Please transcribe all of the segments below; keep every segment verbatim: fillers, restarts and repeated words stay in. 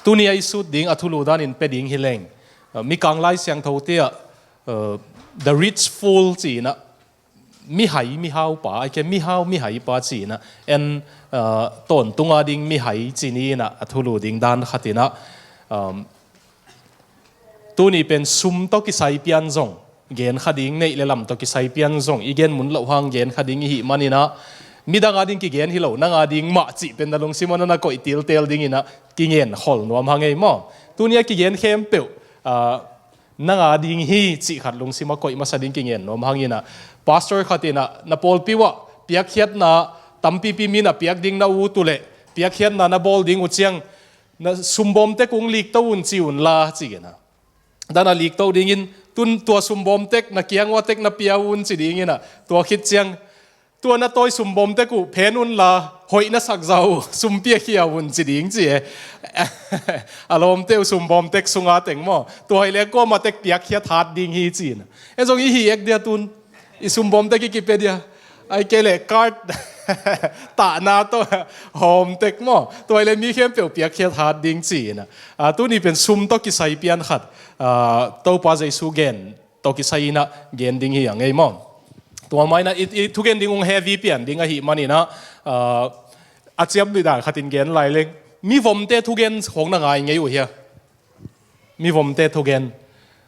Tuni a i sut ding a thulu danin pia ding hi leng, uh, Mikang Lai Siangtho te ah, uh, the rich fool ci-in ah, mihai mihau pa, ai ke mihau mihai pa ci-in ah, en, uh, tawntung a ding mihai ci ni-in ah a thulu ding dan khat in ah, um, tuni pen sum tawh kisai pian zong gen kha ding, neih le lam tawh kisai pian zong i gen mun loh hang gen kha ding i hih manin ah, midang a ding kigen hi lo, nang a ding mah cih pen na lungsim ah na koih tiltel dingin ah kingen khol nuam hang ei maw. Tuni a kigen khempeuh, ah, nang a ding hi cih khat lungsim ah koih masa ding kingen nuam hangin ah, pastor khat in ah na pawlpi uah piakkhiatna tampipi mi na piak ding na ut uh leh, piakkhiatna na bawl ding uh ciang na sumbawm tek ung likto un ci un la ci-in ah, dan a likto dingin tun tua sumbawm tek na kiang uah tek na pia un ci dingin ah, tua khit ciang tua na tawi sumbawm tek uh phen un la, hoih na sak zah uh sum piakhia un ci ding ci e. A lawmte uh sumbawm tek sunga teng maw, tua hi leh kuamah tek piakkhiat hat ding hi ci-in ah, en zong i hih ek dia tun, i sumbawm tek i kipia dia, ai kei leh card tahna tawh hawm tek maw, tua hi leh mi khempeuh piakkhiat hat ding ci-in ah, ah, tuni pen sum tawh kisai pian khat, ah, Topa Jesu gen tawh kisai in ah gen ding hi a ngei maw. Tua mah in ah i, i thugen ding ung heavy pian ding ahih manin ah, ah, a ciam bida khatin gen lai leng, mivomte thugen khawng na ngai ngei uh hia? Mivomte thugen,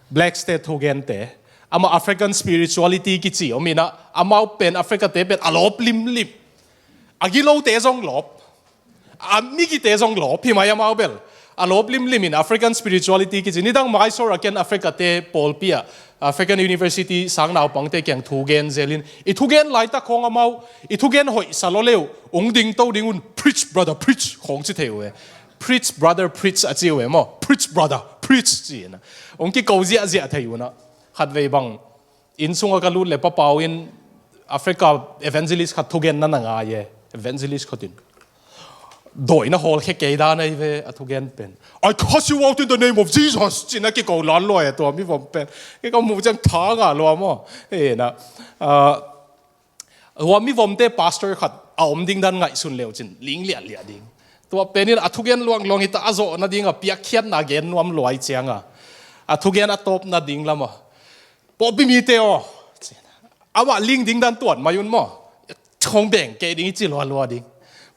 blacks te thugente, amah African spirituality kici om in ah, amau pen Africa te pen a lawp limlim, a gilote zong lawp, a migite zong lawp hi mai amau bel. A lawp limlim in African spirituality kici. Nidang Mysore a ken Africa te pawlpi ah, African University sang naupangte kiang thugen zelin, i thugen laitak khawng amau i thugen hoih sa lua leh uh, ung dingto ding un, "Preach, brother, preach," khawng ci thei uh e. "Preach, brother, preach," a ci uh e maw. "Preach, brother, preach," ci-in ah ung kiko ziahziah thei un ah. Khatvei bang inn sungah ka lut leh Pa Pau in Africa evangelist khat thugen na na ngai e. Evangelist khat in, dawina hawlkhia kei dan ahi ve a thugen pen. "I cast you out in the name of Jesus," ci-in a kiko lan lua e tua mivom pen. Kei ka muh ciang tha ngah lua maw. Hi in ah, ah, hua mivomte pastor khat a om ding dan ngaihsun leu cin ling liahliah ding. Tua pen in a thugen luangluang hi ta, a zawh nading a piakkhiatna gen nuam lua ahih ciang a, a thugen a tawpna ding lam ah, "Pawlpi mite aw," ci-in ah, amah ling ding dan tuat mai un maw. Khawng beng kei ding i ci lualua ding.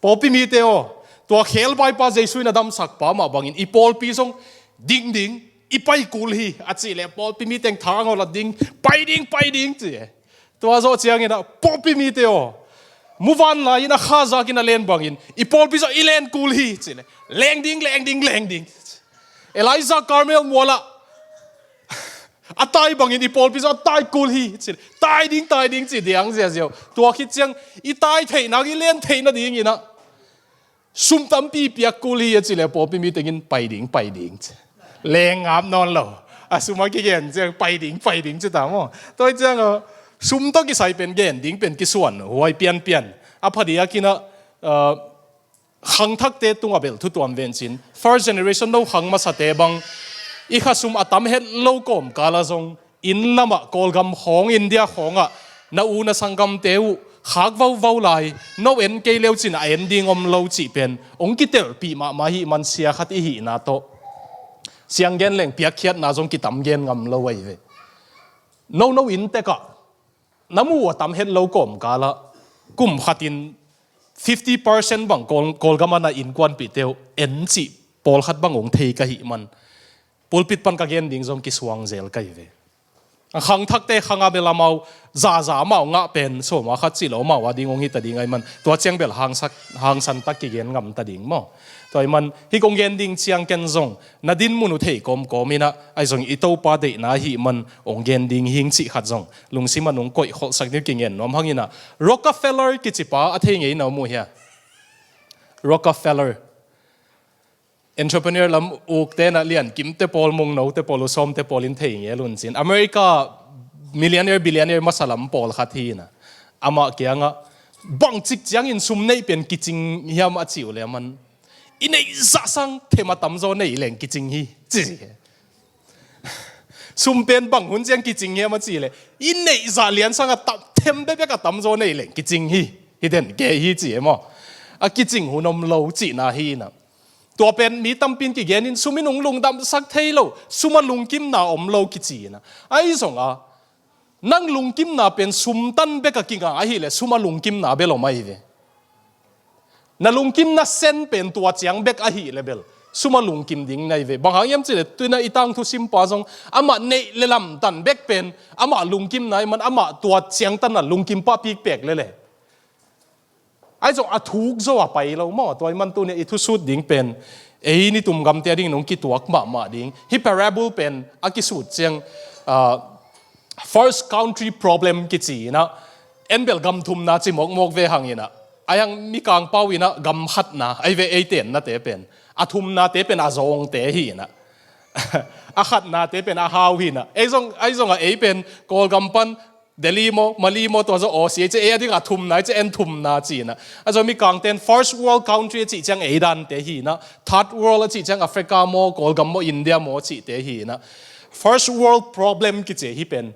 "Pawlpi mite aw, tua khelvaipa Jesu in a damsakpa mah bangin i pawlpi zong ding ding, i pai kul hi," a cih leh pawlpi mi teng tha a ngawlat ding, "Pai ding, pai ding," ci e. Tua zawh ciangin ah, "Pawlpi mite aw, muvanlai in a kha zakin a len bangin i pawlpi zong i len kul hi," ci leh, "Leng ding, leng ding, leng ding." Elijah Carmel mual ah a tai bangin i pawlpi zong a tai kul hi ci leh, "Tai ding, tai ding," ci diang ziazia uh. Tua khit ciang i tai theih nak, i len theih nadingin ah sum tampi piak kul hi a cih leh pawlpi mi tengin, "Pai ding, pai ding," ci. Leng ngap nawn lo. A sum a kigen ciang, "Pai ding, pai ding," ci ta maw. Tua hi ciang a, sum tawh kisai pen gen ding pen kisuan huai pianpian. A phadiakin ah, ah, khangthakte tungah bel thu tuam ven cin. First generation no khang masate bang, i khasum a tam het lo kawmkal ah zong, inn lamah Kawlgam khawng, India khawngah na u na sanggamte uh khak vauvau lai, no en kei leu cin a en ding om lo cih pen hong kitelpih mahmah ahih man sia khat i hihna tawh, siang gen leng piakkhiatna zong kitam gen ngam lo ahi ve. No no inn tekah na mu uh a tam het lo kawmkal ah kum khatin fifty percent bang Kawl, Kawlgam ah na innkuanpihte uh en cih pawlkhat bang hong thei ka hih man, pulpit pan ka gen ding zong kisuang zel ka hi ve. A khangthakte khang a bel amau zaza amau ngah pen sawma khat cih lo amau a ding hong hi ta ding ahih man, tua ciang bel hangsak, hangsan tak kigen ngam ta ding maw. Tua ahih man hih kong gen ding ciang ken zong na dinmun uh thei kawmkawm in ah, ahi zong i Topa deihna ahih man hong gen ding hing cih khat zong lungsim ah nong koih kholhsak ni uh, kingen nuam hang in ah. Rockefeller kicipa a thei ngei na om uh hia? Rockefeller. Entrepreneur lam ukte na lian kimte pawl, mungnote pawl, usawmte pawl in thei ngel un cin. America millionaire, billionaire masa lam pawl khat hi in ah, amah kiangah, "Bangcik ciangin sum neih pen kicing hiam?" a cih uh leh aman, "I neih zah sang them a tamzaw neih leng kicing hi," ci hi. "Sum pen bang hun ciang kicing hiam?" a cih leh, "I neih zah lian sang a tam, them bekbek a tamzaw neih leng kicing hi, hi den kei hi," ci hi maw. A kicing hun om lo cihna hi in ah. Tua pen mi tampi in kigen in, sum in hong lungdamsak thei lo, sum ah lungkimna om lo kici in ah. Ahi zong a, nang lungkimna pen sum tan bek a kinga ahih leh sum ah lungkimna bel om ahi ve. Na lungkimna sen pen tua ciang bek ahih leh bel sum ah lungkim ding na hi ve. Bang hang hiam cih leh tu in ah i tangthu simpa zong amah neih le lamtan bek pen amah lungkimna ahih man amah tua ciangtan ah lungkim pah pikpek lel e. Ahi zong a thuk zaw a pai lo maw. Tua ahih man tu in ah i thusut ding pen ei nitum gamte a dingin hong kituak mahmah ding. Hih parable pen a kisut ciang, ah, first country problem kici in ah, en bel gam thumna ci mawkmawk ve hang in ah. Ahi hang Mikang pau in ah gam khatna ahi ve, ei tennate pen. A thumnate pen a zawngte hi in ah. A khatnate pen a hau hi in ah. Ei zong, ahi zong a ei pen Kawlgam pan Delhi maw, Mali maw, tua zaw Aussie, ei ci ei a ding a thumna, ei ci en thumna ci in ah. Ahi zong Mikangte'n first world country a cih ciang ei dante hi in ah, third world a cih ciang Africa maw, Kawlgam maw, India maw cihte hi in ah. First world problem kici hih pen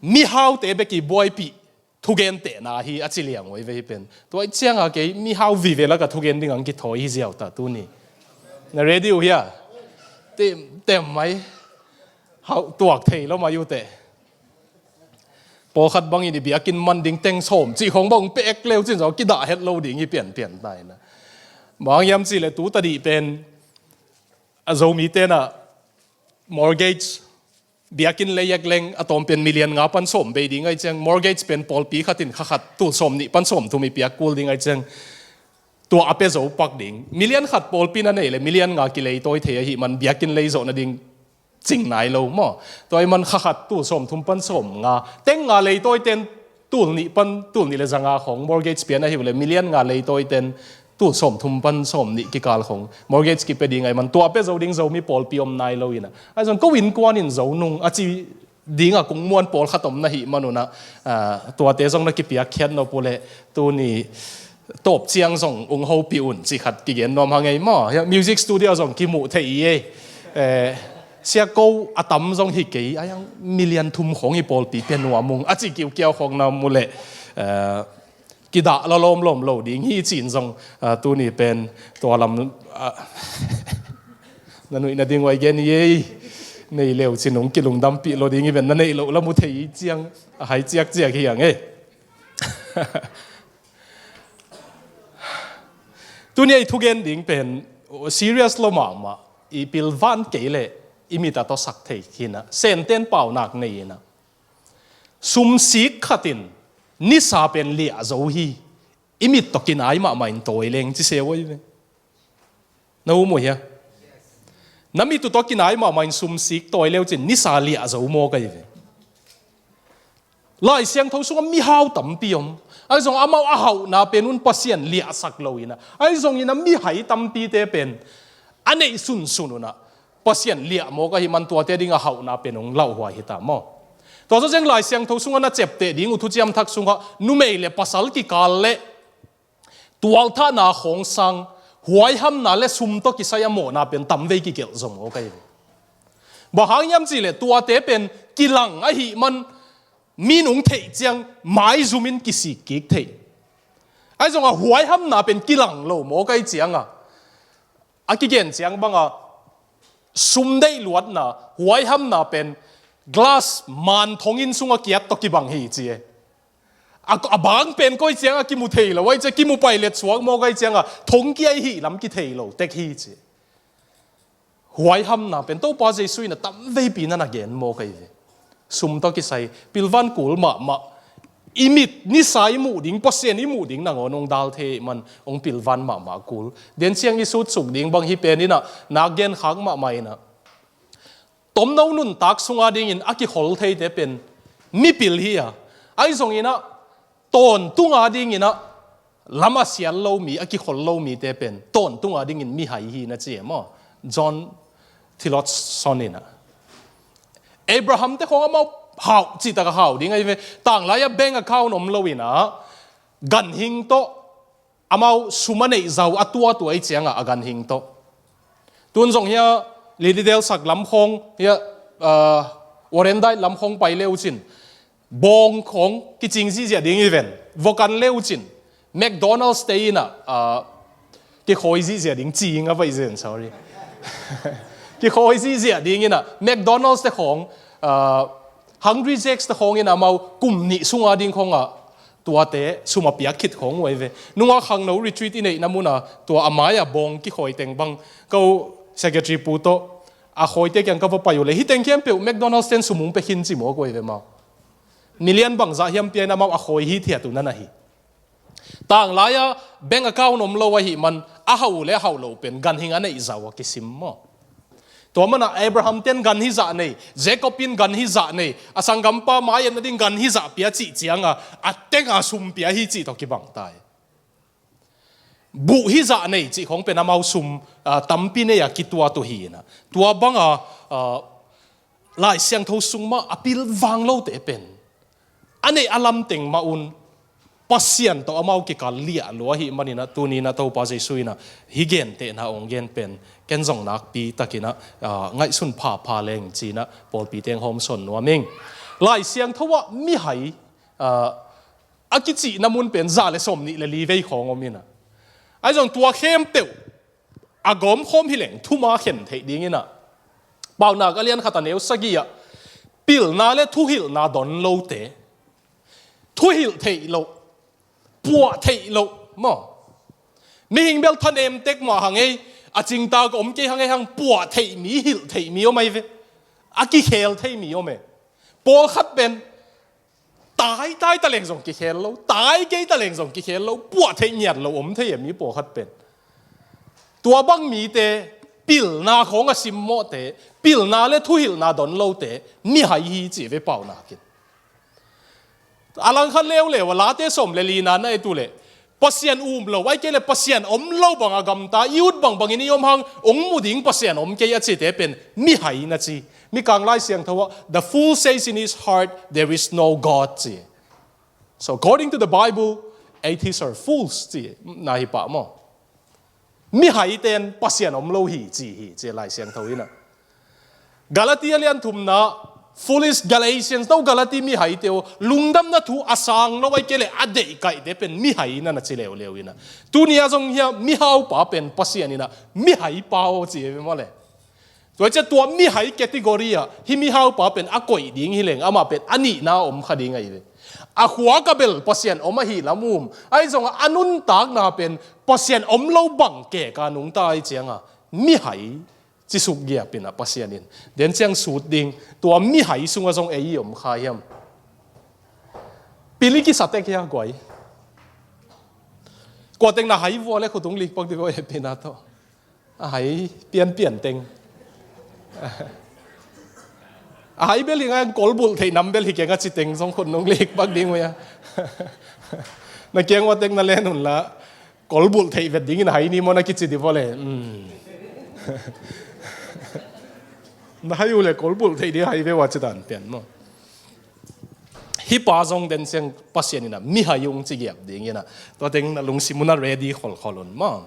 mihaute bek i buaipih thugentehna hi a ci liang uh ahi ve hih pen. Tua ahih ciang a kei mihau vive lak a thugen ding hong kithawi hi ziau ta tuni. Na ready uh hia? Tem, tem mai. Hau tuak thei lo mai uh teh. Pawlkhat bangin i biakinn man ding teng sawm cih khong bang hong pek le uh cin zong kidah het lo ding hi pianpian ta in ah. Bang hang hiam cih leh tu tadih pen a Zomite'n ah mortgage, biakinn lei ek leng a tawm pen million nga pan sawm bei ding ahih ciang, mortgage pen pawlpi khat in kha khat tul sawm nih pan sawm thum i piak kul ding ahih ciang, tua a pia zo pak ding. Million khat pawlpi in a neih leh million nga kileitawi thei ahih man biakinn lei zawh nading cing nai lo maw. Tua ahih man kha khat tul sawm thum pan sawm nga, teng nga leitawite'n tul nih pan tul nih le za nga khong mortgage pia na hi uh leh million nga leitawite'n tul sawm thum pan sawm nih kikal khong mortgage kipia ding ahih man tua pia zo ding Zomi pawlpi om nai lo in ah. Ahi zong ko innkuan in zo nung a ci ding a kong muan pawlkhat om na hih man un ah, ah, tuate zong na kipiakkhiat nop uh leh tuni tawp ciang zong hong hopih un cih khat kigen nuam hang ei maw. Hia, music studio zong kimuh thei i ei. Eh, sia ko a tam zong hi kei, ahi hang million thum khong i pawlpi pia nuam ung a ci kiukiau khong na mu leh, eh, kidah lawlawm lawm lo ding hi cin zong, ah, tuni pen tua lam, ah, na nuih nading uh a i gen i ei. Nei le uh cin hong kilungdampih lo ding hi ven, na neih loh lam uh thei ciang a hai ciakciak hi hang ei. Tuni a i thugen ding pen serious lo mahmah, i pilvan kei leh i mit a tawsak thei hi in ah, Sente'n paunak nei in ah. Sumsik khat in nisa pen liah zo hi, i mit tawh kinai mahmah in tawi leng ci se uh ahi ve. Na um uh hia? Na mit uh tawh kinai mahmah in sumsik tawi le uh cin nisa liah zo mawk ahi ve. Lai Siangtho sungah mihau tampi om. Ahi zong amau a hauhna pen un Pasian liahsak lo in ah, ahi zong in ah mihai tampite pen a neih sunsun un ah Pasian liah mawk ahih man tuate a ding a hauhna pen hong lauhuai hi ta maw. Tua zawh ciang Lai Siangtho sungah na ciapteh ding uh thuciam thak sungah numei le pasal kikal leh tualthahna khawng sang huaihamna le sum tawh kisai a mawhna pen tamvei kigelh zaw mawk ahi ve. Bang hang hiam cih leh tuate pen kilang ahih man mi nung theih ciang maizum in kisik kik thei. Ahi zong a huaihamna pen kilang lo mawk ahih ciang a, a kigen ciang bang a sum deih luatna, huaihamna pen glass man thong inn sungah kiat tawh kibang hi ci e. A, a bang pen koi ciang a kimu thei lo ahih ciang, kimu pailet suak mawk ahih ciang a thong kia i hih lam kithei lo tek hi ci. Huaihamna pen Topa Jesu in a tamveipi na na gen mawk ahi ve. Sum tawh kisai pilvan kul mahmah. I mit nisa i muh ding, Pasian i muh ding nangawn hong dal thei man hong pilvan mahmah kul. Den ciang i sutsuk ding bang hi pen in a, nak gen khak mahmah in a, tomno nuntak sunga dingin a kikhol theite pen mipil hi a, ahi zongin a tawntunga dingin a lam a sial lo mi, a kikhol lo mite pen tawntunga dingin mihai hi na ci e maw? John Tillotson in a, Abraham te khawng amau hau cihtak a hau ding ahi ve. Tanglai a bank account om lo in a, ganhing tawh amau sum a neih zau a tuatua i cianga a ganhing tawh. Tun zong hia Lilydale sak lam khawng, hia, ah, Warrandyte lam khawng pai le uh cin, bawng khawng kicing zihziah ding i ven, vok an le uh cin, McDonald's te in a, ah, Kikhawi zihziah ding, cing a vaih zen, sorry. Kikhawi zihziah ding in a, McDonald's te khawng, ah, Hungry Jack's te khawng in amau kum nih sunga ding khawng a, tuate sum a piak khit khawng uh ahi ve. Nunga khangno retreat i neihna mun a, tua a mai a bawng kikhawi teng bang, ko secretary pu tawh, a khawite kiang ka va pai uh leh, hih teng khempeuh McDonald's ten sum hong pia khin ci mawk uh ahi ve mau. Million bangzah hiam pia in amau a khawi hithiat uh na na hi. Tanglai-a bank account om lo ahih man, a hauh leh a hauh loh pen ganhing a neih zah uh a kisim maw. Tua manin Abraham ten ganhing zah nei, Jacob in ganhing zah nei, a sanggampa mai-et nading ganhing zah pia cih ciangin, a teng a sum pia hi cih tawh kibang ta hi. Buh hizah nei cih khawng pen amau sum, ah, tampi nei a kituat uh hi in a. Tua bang a, ah, Lai Siangtho sung mah a pilvang lote pen, a neih a lam teng mah un Pasian tawh amau kikal liah lua ahih manin a, tuni in a Topa Jesu in a hih gentehna hong gen pen, ken zong nakpi takin a, ah, ngaihsun phapha leng ci-in a pawlpi teng hawmsawn nuam ing. Lai Siangtho ah mihai, ah, a kicihna mun pen za le sawmnih le li vei khawng om in a. Ahi zong tua khempeuh a gawmkhawm hi leng thuma khen theih ding in a, Paunak a lian khat a neu sagih ah, pilna le thuhilhna don lote, thuhilh theih loh, puah theih loh maw. Mihing bel thanem tek mah hang ei, a cingtak om kei hang ei hang, puah theih mi, hilh theih mi om ahi ve. A kikhel thei mi om e. Pawlkhat pen tai tai ta leng zong kikhel lo, tai kei ta leng zong kikhel lo, puah theih ngiat lo om thei e mi pawlkhat pen. Tua bang mite, pilna khawng a simmawhte, pilna le thuhilhna don lote, mihai hi ci ve Paunak in. A langkhat leuleu a Late sawm le lina na et uh leh, Pasian um lo, ahih kei leh Pasian om lo bang a gamta, i ut bangbangin i om hang, hong mu ding Pasian om kei a cite pen mihai na ci. Mikang Lai Siangtho ah, "The fool says in his heart, 'There is no God,'" ci. So according to the Bible, atheists are fools ci, na hi pah maw. Mihaite in Pasian om lo hi ci hi, ci Lai Siangtho in a. Galati a lian thumna, "Foolish Galatians, no Galati mihaite aw, lungdamna thu a sang lo ahih kei leh a deihkaihte pen mihai na na ci leuleu in a." Tuni a zong hiah mihaupa pen Pasian in a, "Mihaipa aw," ci hi ve maw le. Tua ciang tua mihai category ah, hih mihaupa pen a koih ding hi leng, amah pen a nihna om kha ding ahi ve. A khuak a bel Pasian om ahih lam um, ahi zongin a nuntakna pen Pasian om lo bang keka nungta ahih ciangin, mihai ci suk giap in a Pasian in. Den ciang sut ding, tua mihai sungah zong ei om kha hiam? Pil i kisa tek hia guai. Kua teng na hai vua le khut tung lik pak di vua e pina tawh. A hai pianpian teng. A hai bel hi ngai, kolbulh theih nam bel hi keng a ci teng zong khut nung lik pak ding uh a. Na kiang ua tek na len un la, kolbulh theih vet dingin a hai ni maw na kici di vua le. Hmm. Na hai uh le kolbulh theih ding hai ve ua ci dan pian maw. Hih pa zong den ciang Pasian in a mihai ung ci giap ding in a. Tua teng na lungsim un a ready kholkhol un maw.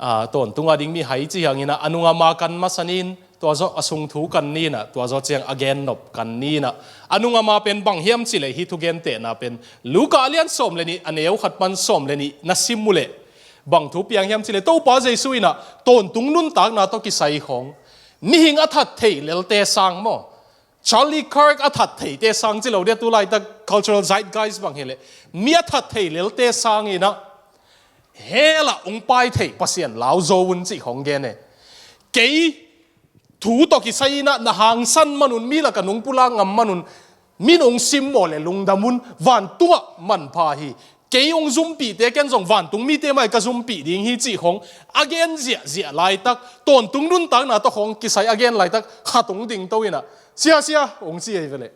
A, tawntung a ding mihai ci hangin a, a nung a ma kan masa ni in, tua zawh a sung thu kan ni in a, tua zawh ciang a gen nop kan ni in a. A nung a ma pen bang hiam cih leh hih thugentehna pen Luka a lian sawm le nih, a neu khat pan sawm le nih na sim uh leh, bang thu piang hiam cih leh Topa Jesu in a tawntung nuntakna tawh kisai khawng, mihing a that thei lelte sang maw. Charlie Kirk a that theite sang ci lo dia, tu laitak cultural zeitgeist bang hi leh, mi a that thei lelte sang in a, hell ah hong pai thei Pasian lau zo un cih khawng gen e. Kei thu tawh kisai in a na hangsan man un, mi lak a nong pulak ngam man un, min hong simmawh leh lungdam un, vantungah manpha hi. Kei hong zumpihte ken zong vantung mite mah ka zumpih ding hi cih khawng a gen ziahziah laitak, tawntung nuntakna tawh khawng kisai a gen laitak, khat hong dingto in a, "Sia, sia," hong ci hi ve leh.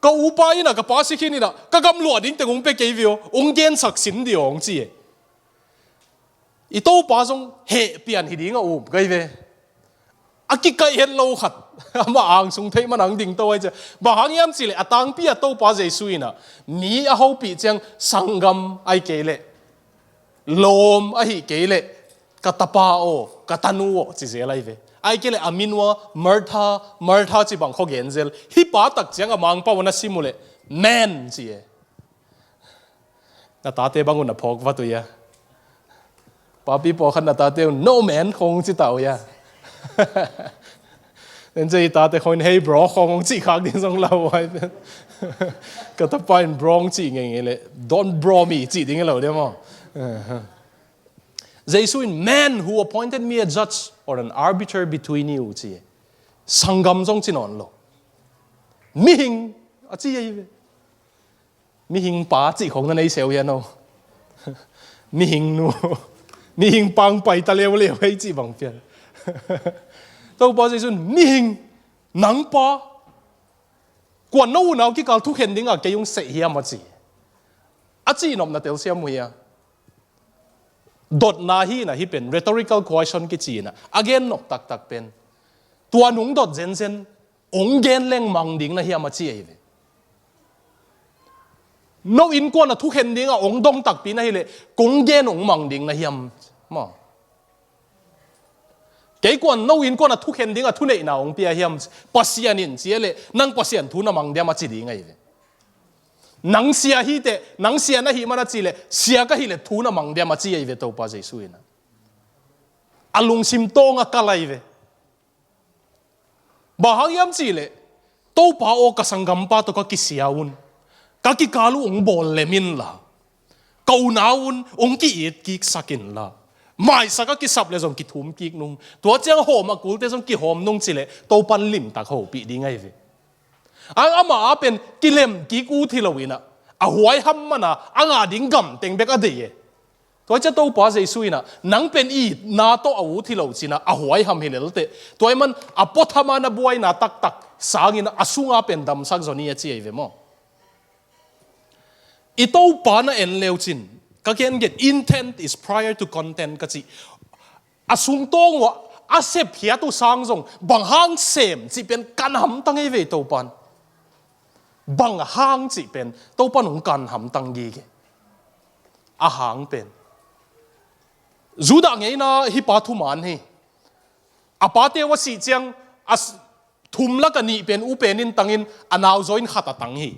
"Ka upa in a, ka pa si khin in a, ka gam luah ding teng hong pia kei ve aw, hong gensak sin dih aw," hong ci hi. I Topa zong heh pian hi ding a um kei ve. A kikaih het lo khat, amah angsung theih man hong dingto ahi ciang. Bang hang hiam cih leh a tangpi a Topa Jesu in a, mi a hopih ciang sanggam ahih kei leh, lawm ahih kei leh, "Ka tapa aw, ka tanu aw," ci zel ahi ve. Ahih kei leh a min ua Martha, Martha ci bang khawng gen zel. Hih pa tak ciang a Mangpau a na sim uh leh, "Man," ci e. Na tate bang un na phawk vat uh ia? Papi pawlkhat na tate un, "No man," khawng ci ta uh ia? Tua ciang i tate khawng in, "Hey bro," khawng ci khak ding zong lo uh ai. Ka tapa in bro ci ngeingei leh, "Don't bro me," ci ding hi lo dia maw? Jesu in, "Man who appointed me a judge or an arbiter between you," ci. Sanggam zong ci nawn lo. Mihing a ci ahi ve. Mihing pa cih khawng na nei se uh hiam aw? Mihing nu, mihing pa hong pai ta leuleu hi cih bang pian. Topa Jesu in, "Mihing, nang pa, kua in no unau kikal thukhen dingah kei hong seh hiam?" a ci. A cihnopna telsiam uh hia? Dotna hi na, hih pen rhetorical question kici na, a gen nop taktak pen, "Tua nong dot zenzen, hong gen leng mang ding na hiam?" a ci ahi ve. "No innkuan a thukhen dingah hong dong takpi na hi leh, kong gen hong mang ding na hiam?" Maw? "Kei kua in no innkuan a thukhen dingah thuneihna hong pia hiam?" Pasian in ci a leh, "Nang Pasian thu na mang diam?" a ci ding ahi ve. "Nang sia hi teh, nang sia na hih man a ci leh, sia ka hih leh thu na mang diam?" a ci ahi ve Topa Jesu in. A lungsim tawng a kal ahi ve. Bang hang hiam cih leh, "Topa aw, ka sanggampa tawh ka kisia un, ka kikal uh hong bawl lem inla, ka unau un hong ki-it kiksak inla, maisak a kisap leh zong kithum kik nung, tua ciang hawm a kulte zong kihawm nung," ci leh Topa in limtak hopih ding ahi ve. A, amah a pen kilem kik ut hi lo in a, a huaiham man a, a ngah ding gam teng bek a deih e. Tua ciang Topa Jesu in a, "Nang pen i itna tawh a ut hi lo," ci-in a, a huaiham hi lel teh, tua ahih man a puatham a na buaina taktak sangin a, a sung a pen damsak zaw ni a ci ahi ve maw? I Topa na en leu cin, ka gen gen, "Intent is prior to content," ka ci. A sungtawng uh a, a sepkhiat uh sang zong, bang hang sem cih pen kan hamtang ahi ve Topa in. Bang hang cih pen Topa in hong kan hamtang gige. A hang pen, Judah ngeina hih pa thuman hi. A pate uh a sih ciang, a s-, thum lak a nih pen upen in tangin, a nau zaw in khat a tang hi.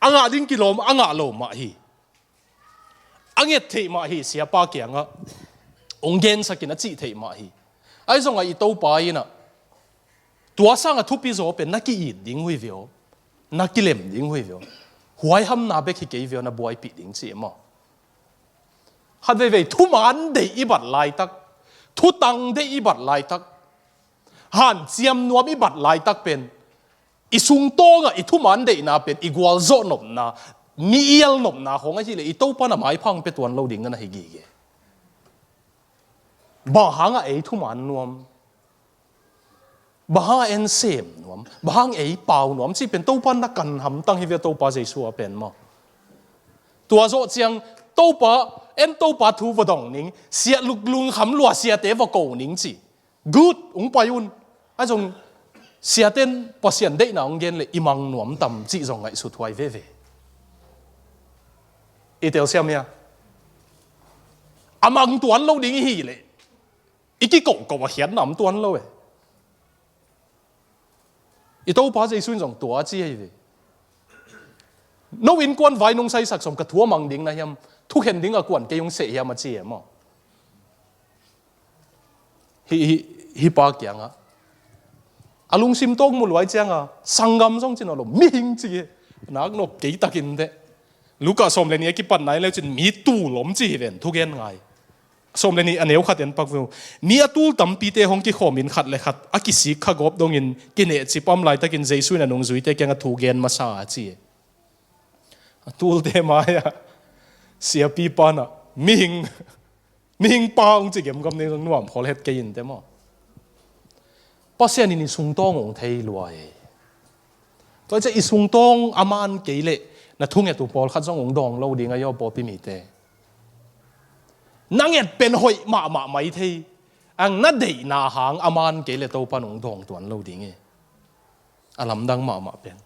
A ngah ding kilawm, a ngah lo mah hi. A nget theih mah hi, siapa kiangah hong gensak in a cih theih mah hi. Ahi zongah i Topa in a, tua sang a thupi zaw pen na ki-it ding uh hi ve aw, na kilem ding uh hi ve aw, huaihamna bek hi kei ve aw, na buaipih ding ci e maw? Khat veivei thuman deih i bat laitak, thutang deih i bat laitak, hanciam nuam i bat laitak pen, i sungtawngah i thuman deihna pen i gualzawh nopna, mi ial nopna khawng ahih leh i Topa in a maipha hong pia tuan lo ding na hi gige. Bang hangah ei thuman nuam, bang hangah en sem nuam, bang hang ei pau nuam cih pen Topa in na kan hamtang hi ve, Topa Jesu a pen maw? Tua zawh ciang Topa, en Topa thu va dong ning, sia luk lungkham lua siate va ko ning ci. Good, hong pai un. Ahi zong siate in Pasian deihna hong gen leh i mang nuam tam cih zong ngaihsut huai veve. I telsiam hia? A mang tuan lo ding i hih leh, i kikohkoh a khiatna om tuan lo e. I Topa Jesu in zong tua a ci ahi ve. No innkuan vai nong saisak sawm, ka thu a mang ding na hiam? Thukhen dingah kua in kei hong seh hiam a ci e maw? Hih, hih, hih pa kiangah a lungsim tawng mu luai ciangah, sanggam zong ci nawn lo, mihing ci e. Nak nawk kei takin teh. Luka sawm le nih a kipatna i leucin mi tul om ci hi ven, thugen ngai. Sawm le nih a neu khat en pak ve uh. Mi a tul tampite hong kikhawmin khat le khat a kisik kha gawp dongin kinehcip a om laitakin Jesu in a nungzuite kiangah thu gen masa a ci. A tulte mai-ah siapipa in a mihing, mihing pa hong ci gemgam ding zong nuam khol het kei in teh maw? Pasian in i sungtawng hong thei luai. Tua ciang i sungtawng a man kei leh na thunget uh pawlkhat zong hong dawng lo ding ahi aw, pawlpi mite. Na nget pen hoih mahmah mai thei, ang na deihna hang a man kei leh Topa in hong dawng tuan lo ding hi. A lamdang mahmah pen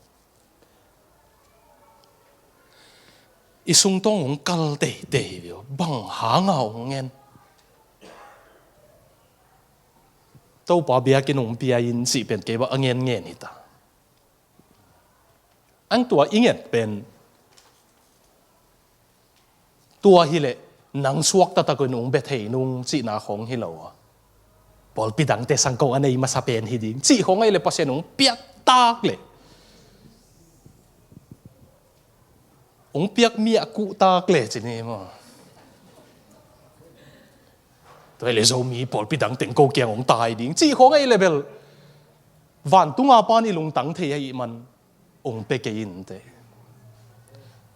i sungtawng hong kal teitei hi ve aw. Bang hanga hong ngen? Topa biakinn hong pia in cih pen kei bang a ngenngen hi ta. Ang tua i nget pen Tua hileh nang suak taktak in hong bia thei nung cihna khawng hi lo a, pawlpi dangte sang ko a nei masa pen hi ding cih khawng ahih leh Pasian hong piak tak leh, hong piak mi a kuh tak leh ci ni maw. Tua hileh Zomi pawlpi dang teng ko kiang hong tai ding cih khawng ahih leh bel, vantunga pan i lungtang thei ahih man hong pia kei inteh.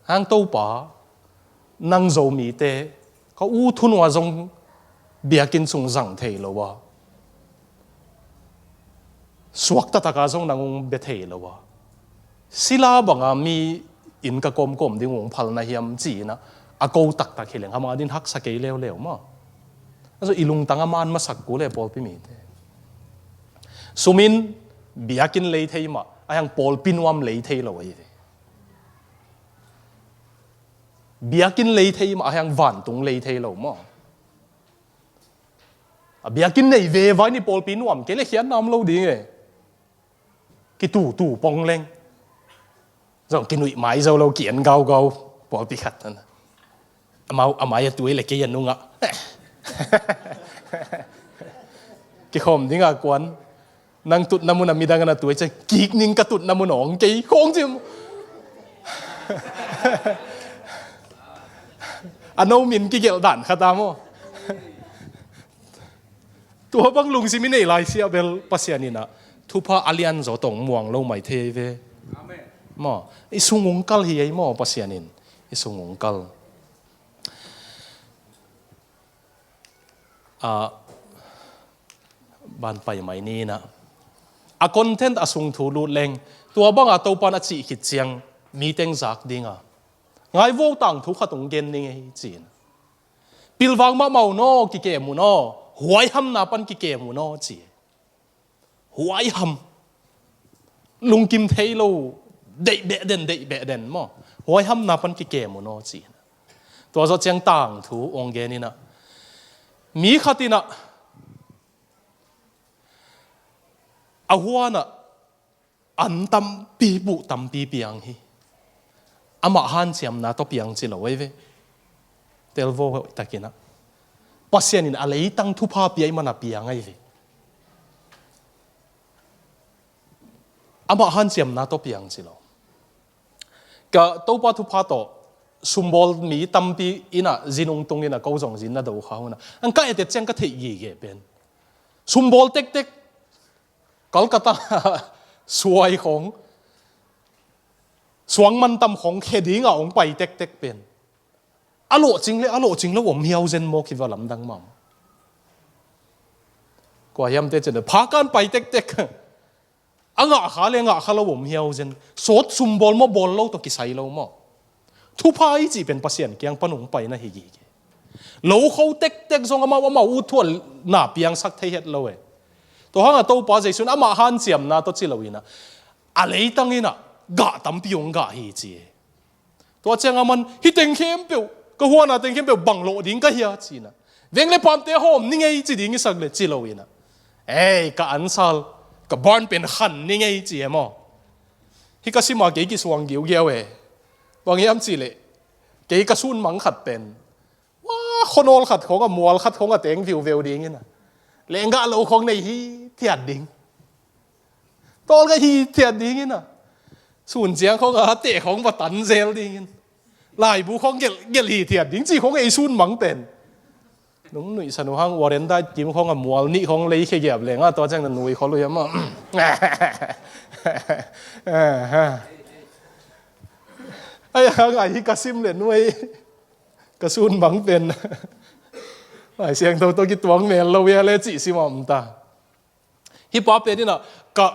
Hang Topa, nang Zomite, ka u thunua zong biakinn sung zang thei lo a, suak taktak a zong nang hong bia thei lo a, sila banga mi inn ka kawmkawm ding hong phal na hiam ci-in a, a ko taktak hi leng, amah adingin haksa kei leuleu maw. Ahi zong i lungtang a man masak kul e pawlpi mite. Sum in biakinn lei thei mah, ahih hang pawlpi nuam lei thei lo ahi ve. Biakinn lei thei mah, ahih hang vantung lei thei lo maw. A biakinn nei veve in i pawlpi nuam kei leh khiatna om lo ding e. Kitutu pong leng, zong kinuih mai zo lo, ki-en gaugau, pawlpi khat na. Amau, a mai a tui leh kei a nungah. Kikhawm ding a kuan, nang tutna mun a midang in a tui ciang, kik ning, ka tutna mun hong kei khawng ci. A no min kigelh dan khat a maw. Tua bang lungsim i neih lai siah bel Pasian in a thupha a lian zaw tawh hong muang lo mai thei ve. Amen. Maw, i sung hong kal hi ei maw, Pasian in i sung hong kal. A, ban pai mai ni in a, a content a sung thu lut leng, tua banga Topa in a cih khit ciang mi teng zak ding a, ngai vo, tangthu khat hong gen ning ei ci-in. Pilvang mahmah un aw, kikem un aw, huaihamna pan kikem un aw ci. Huaiham, lungkim thei lo, deih beh den, deih beh den maw, huaihamna pan kikem un aw ci. Tua zawh ciang tangthu hong gen in a, mi khat in a, a huan ah an tampi, buh tampi piang hi. Amah hanciamna tawh piang ci lo ei ve. Telvo hoih takin a, Pasian in a leitang thupha pia ahih man a piang ei ve. Amah hanciamna tawh piang ci lo. Ka Topa thupha tawh sumbawl mi tampi in a, zin hong tung in a, ko zong zin na do kha hun a, an ka et et ciang ka theih gige pen, sumbawl tektek, Calcutta suai khawng, suang mantam khawng khia ding a hong pai tektek pen, a lawhcing leh a lawhcing lo om hiau zen maw, kiva lamdang mah. Kua hiamte cin phakan pai tektek, a ngah kha leh ngah kha lo om hiau zen. Sawt sumbawl maw, bawl lo tawh kisai lo maw. Thupha i cih pen Pasian kiang pan hong pai na hi gige. Lokho tektek zong amau, amau utthuahna piangsak thei het lo e. Tua hang a Topa Jesu in amah hanciamna tawh ci lo in a, a leitang in a gah tampi hong gah hi ci e. Tua ciang aman, hih teng khempeuh, ka huana teng khempeuh bang lawh ding ka hia ci in a, veng leh pamte hawm ning ei ci ding i sak leh ci lo in a, ei, ka ansal, ka barn pen khan ning ei ci e maw. Hih ka sim a kei kisuang giugiau e. Bang hiam cih leh, kei ka sunmang khat pen, wa, khuanawl khat khawng a, mual khat khawng a teng viuveu ding in a, lenggah lo khawng nei hithiat ding. Tawlnga hithiat ding in a, sun ciang khawng a teh khawng va tan zel ding in, laibu khawng gelh, gelh hithiat ding cih khawng ei sunmang pen. Nung nuihsan uh hang, warendai kim khawng a mual nih khawng lei khia giap leng a, tua ciang na nui khol uh hiam a. Ai, a ngai hi ka sim leh nuai, ka sunmang pen, Lai Siangtho tawh kituak mel lo hia leh cih sim a om ta. Hih pa pen in a, ka,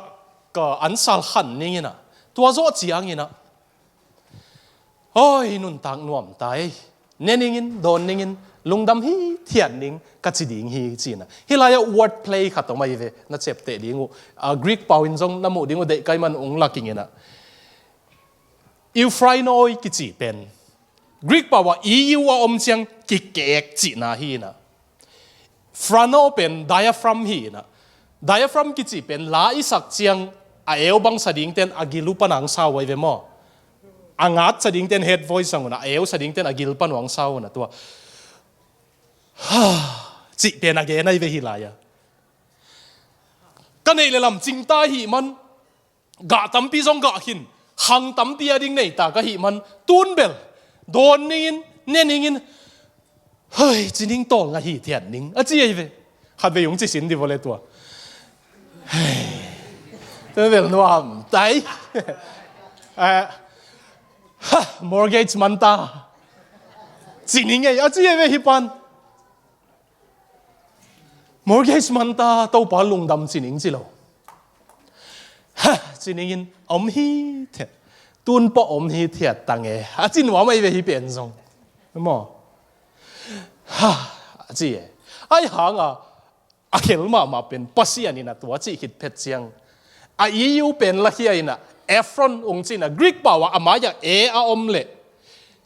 ka ansal khan ning in a, tua zawh ciang in a, hoi, nuntak nuam ta ei, ne ning in, dawn ning in, lungdam hithiat ning, ka ci ding hi ci in a. Hih lai ah word play khat om ahi ve, na ciapteh ding uh. A, Greek pau in zong na muh ding uh, deih ka hih man hong lak ing in a. Euphrainoi kici pen, Greek pau ah E U a om ciang kikek cihna hi in a. Phrano pen diaphragm hi in a. Diaphragm kici pen la i sak ciang a eu bangsa dingten a gil uh pan a hong sau ahi ve maw. A ngat sa dingten head voice sang un a, a eu sa dingten a gil pan uang sa un a tua. Cih pen a gen ahi ve hi lai a. Ka neih le lam cingta ahih man, gah tampi zong gah khin, khang tampi a ding neita ka hih man, tun bel dawn ningin, ne ningin, hei, ci ning tawl ngah hithiat ning a ci ahi ve. Khat vei ung ci sin di vawle tua. Hei, tua bel nuam tai. Eh, ha, mortgage man ta, ci ning ei a ci ahi ve hi pan. Mortgage man ta, Topa lungdam ci ning ci lo. Ha, ci ningin om hithiat. Tun pawh om hithiat tange a ci nuam ahi ve hi pen zong. Maw? Ha, a ci e. Ahi hanga a khel mahmah pen Pasian in a tua cih khit phet ciang, a E U pen lakhia in a Ephron ung ci in a, Greek pau ah a mai-ah e a om leh,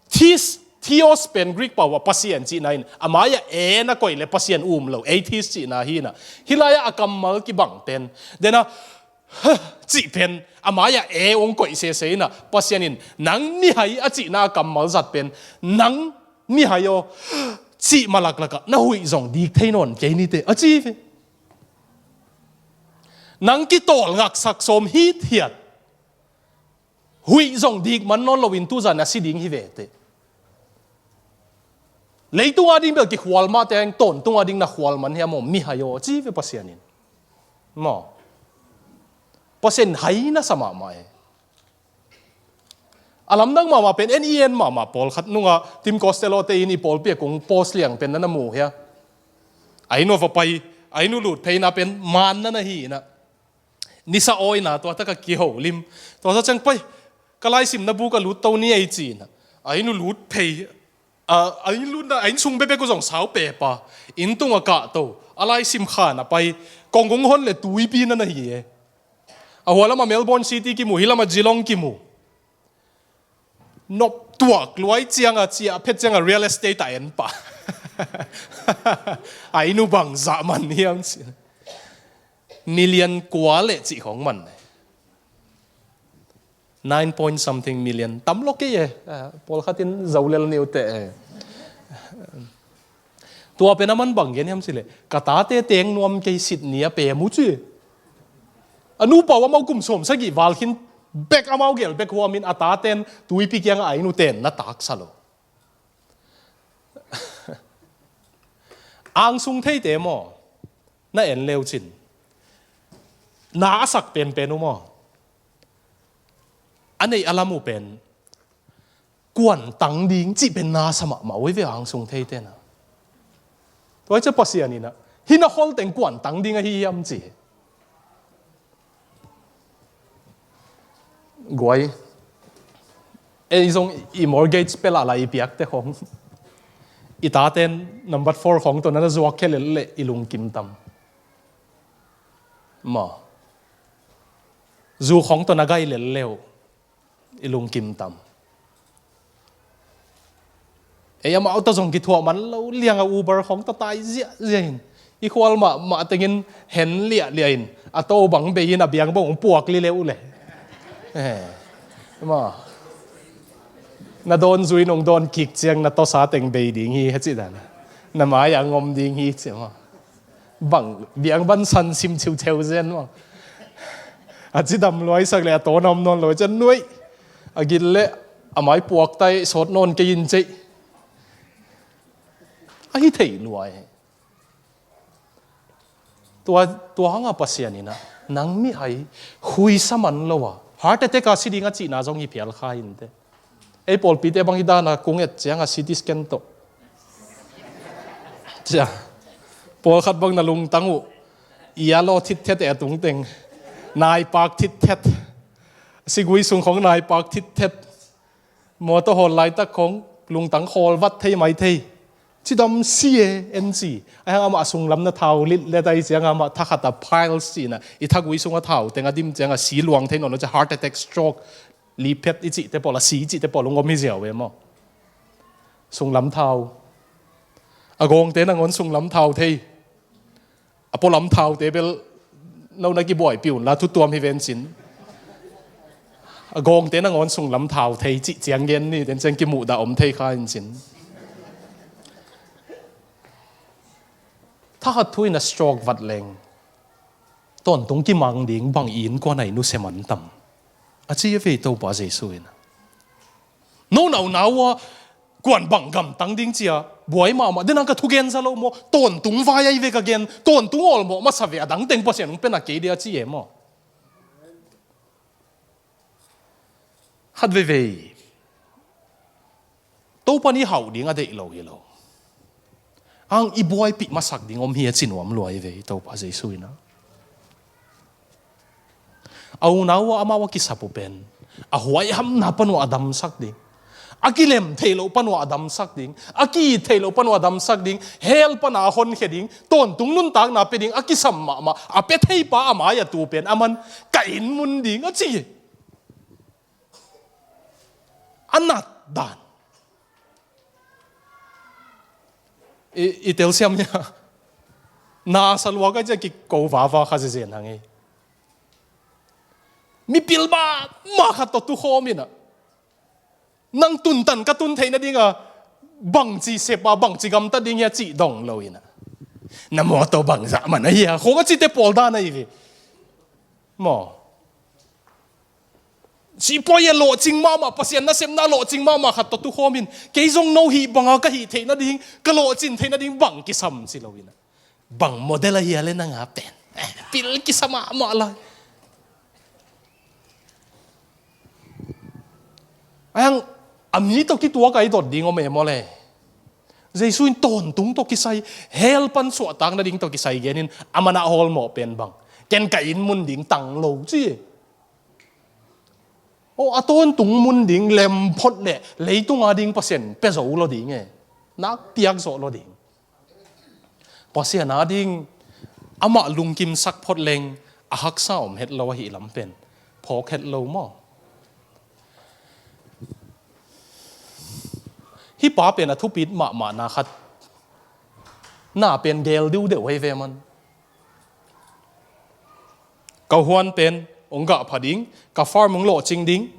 Theos, Theos pen Greek pau ah Pasian cihna in, a mai-ah e na koih le Pasian um lo, atheist cihna hi in a. Hih lai-ah a kammal kibang pen, den a, cih pen a mai-ah e hong koih sese in a, Pasian in nang mihai a cihna a kammal zat pen, nang mihai aw, cih mah laklakah na huih zong dik thei nawn kei nite a ci ve. Nang kitawl ngaksak sawm hithiat, huih zong dik man nawn loin tuzan a si ding hi ve teh. Leitung a ding bel kikhual mah teng, tawntung a ding na khual man hiam aw, mihai aw, ci ve Pasian in. Maw? Pasian hai na sa mahmah e. A lamdang mahmah pen en i en mahmah pawlkhat nungah Tim Costello te in i pawlpi a kong post liang pen na na mu hia. A inn uh a va pai, a inn uh lut pheina pen man na na hi in a. Nisa awina tua taka kiholim. Tua sa ciang pai, ka laisimna buk a lut to ni ei ci in a. A inn uh lut phei, a, a inn lutna, a inn sung bekbek uh zong sau pepa. Inn tung a kah to, a laisim khan a pai. Kong kong hon le tuipi na na hi e. A hua lamah Melbourne City kimu, hi lamah Geelong kimu. Nop tuak luai cianga cia phet cianga real estate a en pah. A inn uh bang zah man hiam ci. Million kua le cih khong man. Nine point something million. Tam lo kei e. Ah, pawlkhat in zo lel ni uh teh e. Tua pen a man bang gen hiam cileh, ka tate teng nuam kei sit ni a pem uh ci. A nupa uh amau kum sawm sagih val khin bek, amau gel bek huamin a taten tuipi kiangah a inn uh ten na taksa lo. Angsung theite maw, na en leu cin, na a sak penpen uh maw, a neih a lam uh pen kuan tang ding cih pen na sa mahmah uh hi ve, angsung theite na. Tua hi ciah Pasian in ah, hih na khol teng kuan tang ding ahi hiam ci. Guai, ei zong i mortgage pel a la i piakte khong, i taten number four khong tawh na na zuak khe lel leh i lungkim tam? Maw, zu khong tawh na gai lel leu i lungkim tam? Ei amau tawh zong kithuah man lo lianga Uber khong tawh tai ziahziah in, i khual mahmah tengin hen liahliah in, a to bang bei in a biang bang hong puak lileuh uh le. Eh, maw, na dawn zui nong dawn kik ciang na tawsa teng bei ding hi, hecih dan. Na mai-ah ngom ding hi, ci maw. Bang biang ban san sim ciuceu zen maw. A cidam luaisak le a tawn a om nawn lo cian nuai. A gil le a mai puak tai sawt nawn kei in ceih. Ahi thei luai. Tua, tua hanga Pasian in ah, nang mihai huisa man lo a, heart attack a si ding a cihna zong hi phial kha inteh. Ei pawlpite bang hi dana kung et cianga C T scan tawh. Cia. Pawlkhat bang na lungtang uh, i a law thitthet e a tungteng. Naipak thitthet. Sigui sung khong naipak thitthet. Mawtaw hawl laitak khong lungtang khawl vat thei mai thei. Cidam si e, en ci. Ahi hang amah sunglam na thau lit le tai cianga amah thakhat a piles cihna, i thagui sunga thau teng a dim cianga si luang thei nawn lo cia, heart attack, stroke, liphet i cihte pawl, a si i cihte pawl hong om hi ziau e maw. Sunglam thau. A gawngte nangawn sunglam thau thei. A pualam thaute bel no na kibuaipih unla, thutuam hi vencin. A gawngte nangawn sunglam thau thei cih ciang gen ni, ten ciang kimuhdah om thei kha in cin. Thahat thu in a stroke vat leng tawntung kimang ding bang i innkuan ah i nusia man tam? A ci a vei Topa Jesu in. No nau nau a kuan bang gamtang ding cia buai mahmah, dena ka thugen za lo maw? Tawntung vai ahi ve ka gen, tawntung awlmawh masa ve, a dang teng Pasian hong pia na kei dia ci e maw? Khat veivei Topa ni hauh ding a deih lo hi lo. Ang i buaipih masak ding om hi a ci nuam lua hi ve Topa Jesu in a. A unau a amau a kisap uh pen a huaihamna panuah a damsak ding, a kilem theih loh panuah a damsak ding, a ki-it theih loh panuah a damsak ding, hell pana a honkhia ding, tawntung nuntakna pia ding a kisam mahmah a pia theipa a mai-ah tu pen aman ka inn mun ding a ci hi. A nat dan. I, i telsiam hia? Na sa lua ka cia kiko vava kha zezen hang ei. Mipil ba ma khat tawh tukhawm in a, nang tuntan ka tun theih nading a bangci sep a bangci gamta ding hia cih dong lo in a, na mawtaw bangzah man a hia khong a cite pawl dan a hi ve. Maw? Sipuai a lawhcing mahmah, Pasian nasepna lawhcing mahmah khat tawh tukhawm in, kei zong no hih banga ka hih theih nading, ka lawhcin theih nading bang kisam ci lo in a, bang model a hia le nanga pen, eh, pil kisa mahmah lai. Ayang a mi tawh kituak a i dot ding om e maw le? Jesu in tawntung tawh kisai, hell pan suahtak nading tawh kisai genin a mana hawlmawh pen bang, ken ka inn mun ding tang lo ci. Aw, a tawntung mun ding lem phot le leitung a ding Pasian pia zo lo ding e. Nak piak zawh lo ding. Pasian a ding amah lungkimsak phot leng a haksa om het lo ahi lam pen phawk het lo maw? Hih pa pen a thupit mahmahna khat, na pen gel diudeuh ahi ve man. Ka huan pen hong gah pha ding, ka farm hong lawhcing ding.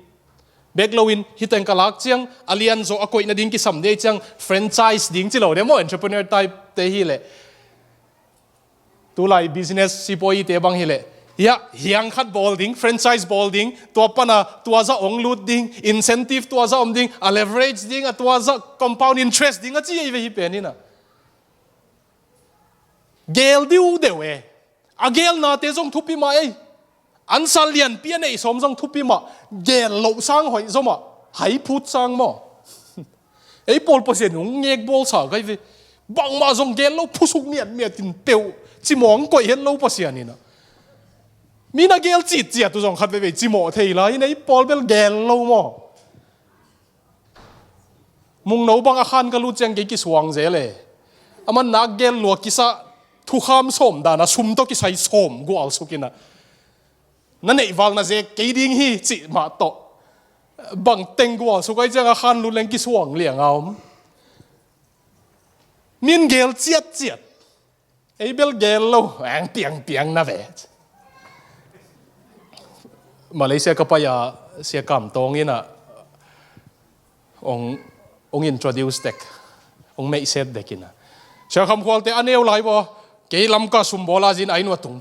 Bek loin hih teng ka lak ciang a lian zawh a koih nading kisam dei ciang franchise ding ci lo de maw, entrepreneur type te hi leh. Tulai business sipuaite bang hi leh, hiah hiang khat bawl ding, franchise bawl ding, tua pana tua zah hong lut ding, incentive tua zah om ding, a leverage ding, a tua zah compound interest ding a ci ahi ve hih pen in a. Gel diudeuh e. A gelnate zong thupi mah ei. Ansa lianpi a neih sawm zong thupi mah. Gel loh sang hoih zaw mah. Hai phut sang maw? Ei pawl Pasian hong ngekbawlsa kai ve. Bangmah zong gel lo, phusuk miatmiat in peuh cimawh hong koih het lo Pasian in a. Mi na gel citciat uh zong khat veivei cimawh thei lai in ei pawl bel gel lo maw? Mungno bang a khan ka lut ciang kei kisuang zel e. Aman nak gel lua kisa, thukham sawm dana sum tawh kisai sawm gualsuk in a, na neih val na zek kei ding hi cih mah tawh. Bang teng gualsuk ai ciang a khan lut leng kisuang liang a om. Min gel ciatciat. Ei bel gel lo, ang piangpiang na ve. Malaysia ka pai a Sia Kam Tawng in a hong, hong introduce dek, hong meihset dek in a, Sia Kham Khualte a neu lai baw, kei Lamka sumbawl a zin ai nua tung.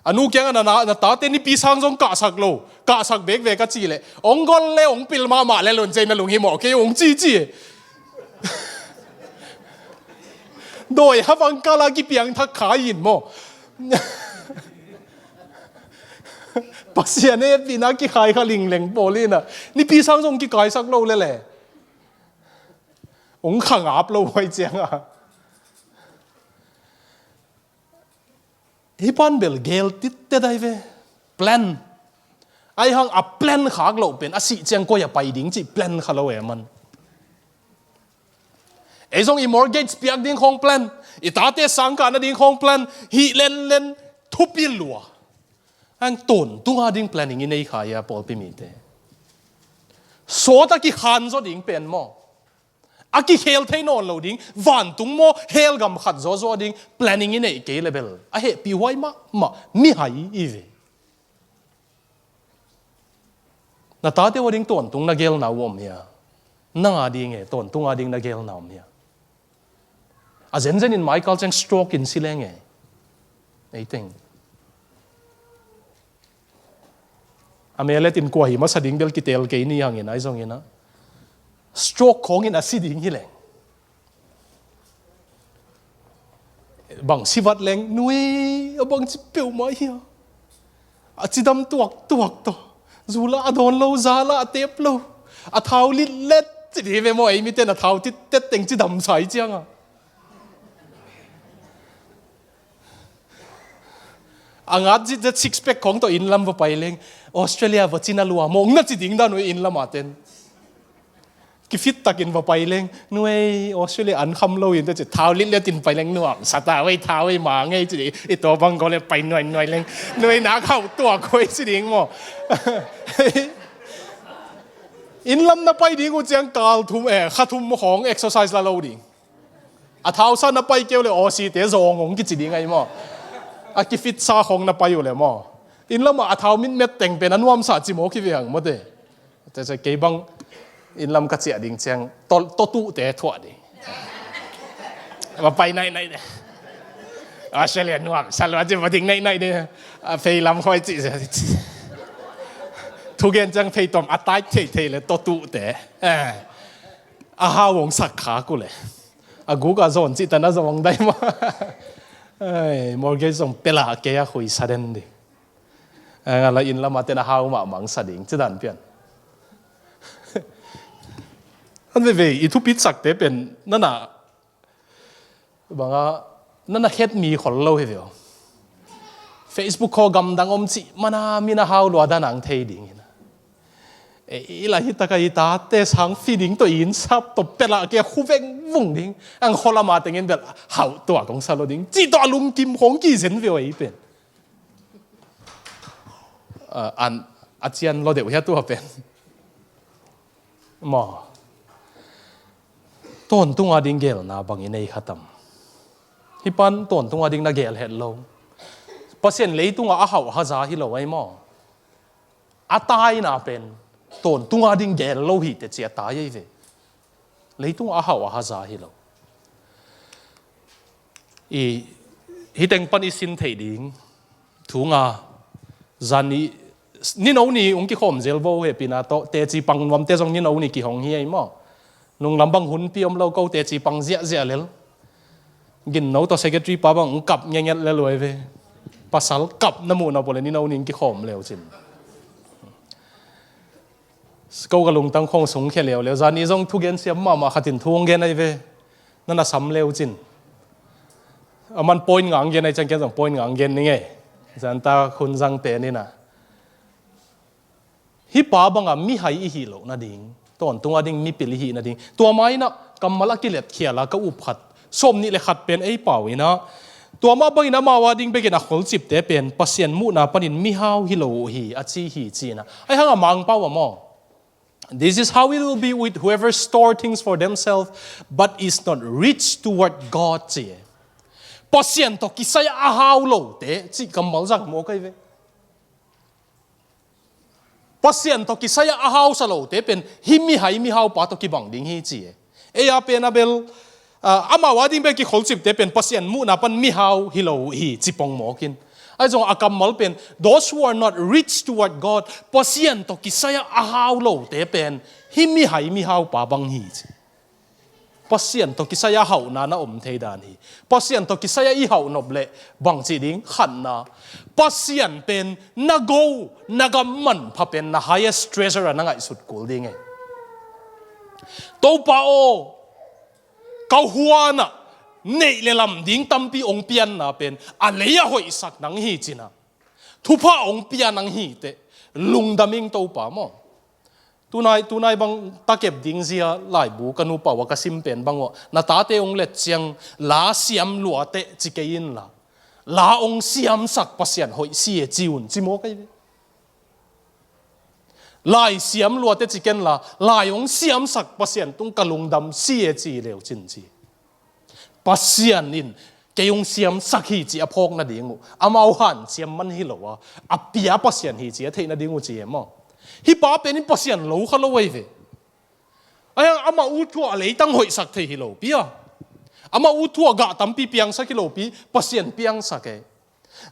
A nu kiangah na, na, na tate nipi sang zong kahsak lo, kahsak bekvek a cih leh hong gol le hong pil mahmah le lun cei na lunghimawh kei hong cici. Dawi havang kala kipiang thak khai in maw? Pasian e pina kikhai kha lingleng pawl in a, nipi sang zong kikaisak lo lele. Hong khangap lo huai cianga. Hih pan bel gel tittet ai ve. Plan. Ai hang a plan khak loh pen a sih ciang koi a pai ding cih plan kha lo e man. Ei zong i mortgage piak ding khong plan, i tate sangkah nading khong plan, hih lenlen thupi lua. Ang tawntung a ding planning i nei kha ia pawlpi mite. Sawt a kikhan zaw ding pen maw? A kikhel thei nawn lo ding, vantung maw, hell gam khat zawzaw ding planning i neih kei le bel a hehpih huai mahmah mihai i ve. Na tate uh ading tawntung na gelna uh om hia? Nang ading e, tawntung ading na gelna om hia? A zenzen in maikal ciang stroke in si leng e. Ei teng. A melet in kua hi masa ding bel kitel kei ni hangin ai zongin a, stroke khawngin a si ding hi leng. Bang si vat leng, nui, a bang ci peuhmah hia? A cidam tuaktuak tawh. Zula a dawn lo, zala a tep lo. A thau litlet ci ding ve maw, ei miten a thau tittet teng cidam sai cianga. A ngat zitzet six pack khawng tawh inn lam va pai leng, Australia va cina lua mawng na ci ding dan uh inn lam a ten. Kifit takin va pai leng, nuai Australia an kham lo in te ci, thau litlet in pai leng, nuam sa ta wei, thau wei ma ngei ci ding, i tua bang ko le pai nuai nuai leng, nuai nak hau tuak huai ci ding maw. Inn lam na pai ding uh ciang kal thum, eh, kha thum khawng exercise la lo ding. A thausa na pai keu le Aussie te zawng hong kici ding ai maw. A kifit sa khawng na pai uh le maw. Inn lamah a thau mitmet teng pen a nuamsa ci maw kiviang maw te. Te se kei bang inn lam ka ciah ding ciang to, to tuh te thuah ding. Va pai naih naih de. Australia nuam sa lua ci va ding naih naih de. A fei lam khoi ci se. Thugen ciang fei tom a tai thei thei le to tuh te. Eh. A hau hong sak kha ku le. A guk a zawn cih tan a zawng dai maw. Ai, mortgage zong pela kei a khui sa den ding. A nga la inn lam a ten a hau mah mang sa ding ci dan pian. An veve i thupit sakte pen nana banga nana khet mi khol lo hi veo. Facebook khaw gamdang om cih mana mina hau lua dan ang thei ding hina. E, i la hi taka i tate sang fi ding tawh in sap tawh pela kia khu veng vung ding. Ang khaw lama tengin bel hau tua kong sa lo ding. Cih tawh a lungkim khong kizen veo ei pen. A, an, a cian lo deuh hia tua pen. Maw. Tawntung ading gelna bangin ei khatam. Hi pan tawntung ading na gel het lo. Pasian leitunga a hauh haza hi lo ai maw. A taina pen tawntung ading gel lo hi te ci a tai ei ve. Leitunga a hauh a haza hi lo. I, hi teng pan i sin thei ding. Thunga zan i, nino ni ung kikhawm zel vo he pina tawh, teci pang nuamte zong nino ni kihong hi ei maw. Nunglam bang hunpi om lo ko teci pang ziahziah lel. Ginno tawh secretary pa bang ung kap ngenget lel uai ve. Pasal kap na muh na pole nino ni ung kikhawm leu cin. Ko ka lungtang khong sung khia leuleu. Zani zong thugen siam mahmah khatin thu hong gen ai ve. Nana sam leu cin. A man point nga hong gen ai ciang ken zong point nga hong gen ning ei. Zanta khun zangte nina. Hi pa banga mihai i hih loh nading. Tawntung ading mipil i hih nading. Tua mainah kammal a kilet khiala ka up khat. Sawm nih le khat pen ei pau inah. Tua mah bangin amau ading bekin a kholcipte pen Pasian muhna panin mihau hi lo uh hi a ci hi cinah. Ai hanga mangpau a maw. This is how it will be with whoever store things for themselves but is not rich toward God ci. Pasian tawh kisai a hau lote ci kammal zang maw kai ve. Pasian tawh kisai a hausa lote pen hi mihai mihaupa tawh kibang ding hi ci e. Ei a pen a bel, ah, amau ading bel kikholcipte pen Pasian muhna pan mihau hi lo hi ci pongmawkin. Ai zong a kammal pen those who are not rich toward God, Pasian tawh kisai a hau lote pen hi mihai mihaupa bang hi ci. Pasian tawh kisai a hauhna na om thei dan hi. Pasian tawh kisai a i hauh nop leh bangci ding khatna. Pasian pen na go, na gam manpha pen na highest treasure a na ngaihsut kul ding e. Topa aw, ka huanah neih le lam ding tampi ong pianna pen a lei a hoihsak nang hi cina. Thupha ong pia nang hi teh lungdam ing Topa maw. Tunai, tunai bang takep ding zia laibu ka nupa ua ka sim pen bang ua na tate ong let ciang la siam luate ci kei inla la ong siamsak Pasian hoih si e ci un ci maw kai ve. Lai siam luate ci kenla lai ong siamsak Pasian tung ka lungdam si e ci leu cin ci. Pasian in kei ung siamsak hi ci a phawk nading uh amau han siam man hi lo a, a pia Pasian hi ci a theih nading uh ci e maw. Hih pa pen in Pasian lo kha lo ahi ve. Ahi hang amah ut thu ah leitang hoihsak thei hi lo pi a, amah ut thu ah gah tampi piangsak hi lo pi, Pasian piangsak e.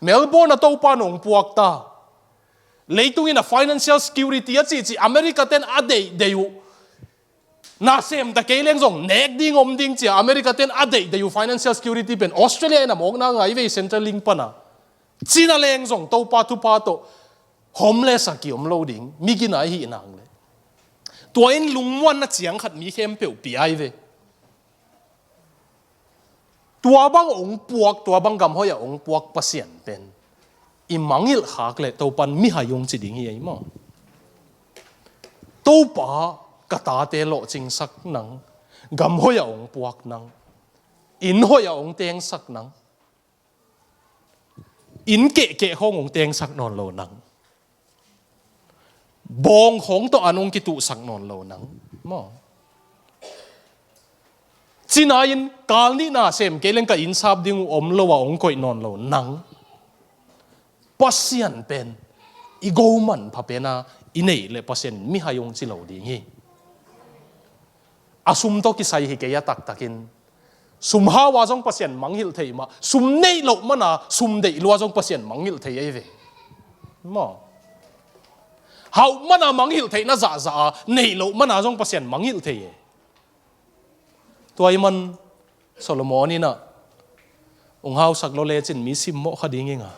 Melbourne ah Topa in hong puak ta. Leitung in a financial security a cihcih America ten a deihdeih uh. Na sem ta kei leng zong nek ding om ding ci a America ten a deihdeih uh financial security pen Australia in a mawkna ngai ve, Centrelink pan a. Cina leng zong Topa thupha tawh homeless a ki om lo ding, mi gina i hih nang le. Tua in lungmuanna ciang khat mi khempeuh pia hi ve. Tua bang hong puak, tua bang gam hoih ah hong puak Pasian pen i mangngilh khak leh Topan mihai hong ci ding hi ei maw? Topa, ka tate lawhcingsak nang, gam hoih ah hong puak nang, inn hoih ah hong tengsak nang, inn kehkeh khawng hong tengsak nawn lo nang, bawng khawng tawh an hong kituhsak nawn lo nang maw? Cina in kal nihna sem kei leng ka inn sap ding uh om lo a hong koih nawn lo nang. Pasian pen i go manpha pen a i neih leh Pasian in mihai hong ci lo ding hi. A sum tawh kisai hi kei a taktakin. Sum hau a zong Pasian mangngilh thei mah, sum neih loh man a sum deih lua zong Pasian mangngilh thei ahi ve. Maw? Hauh man a mangngilh theihna zahzah a, neih loh man a zong Pasian mangngilh thei e. Tua ahih man Solomon in ah, hong hausak lua lecin mi simmawh kha ding ing a,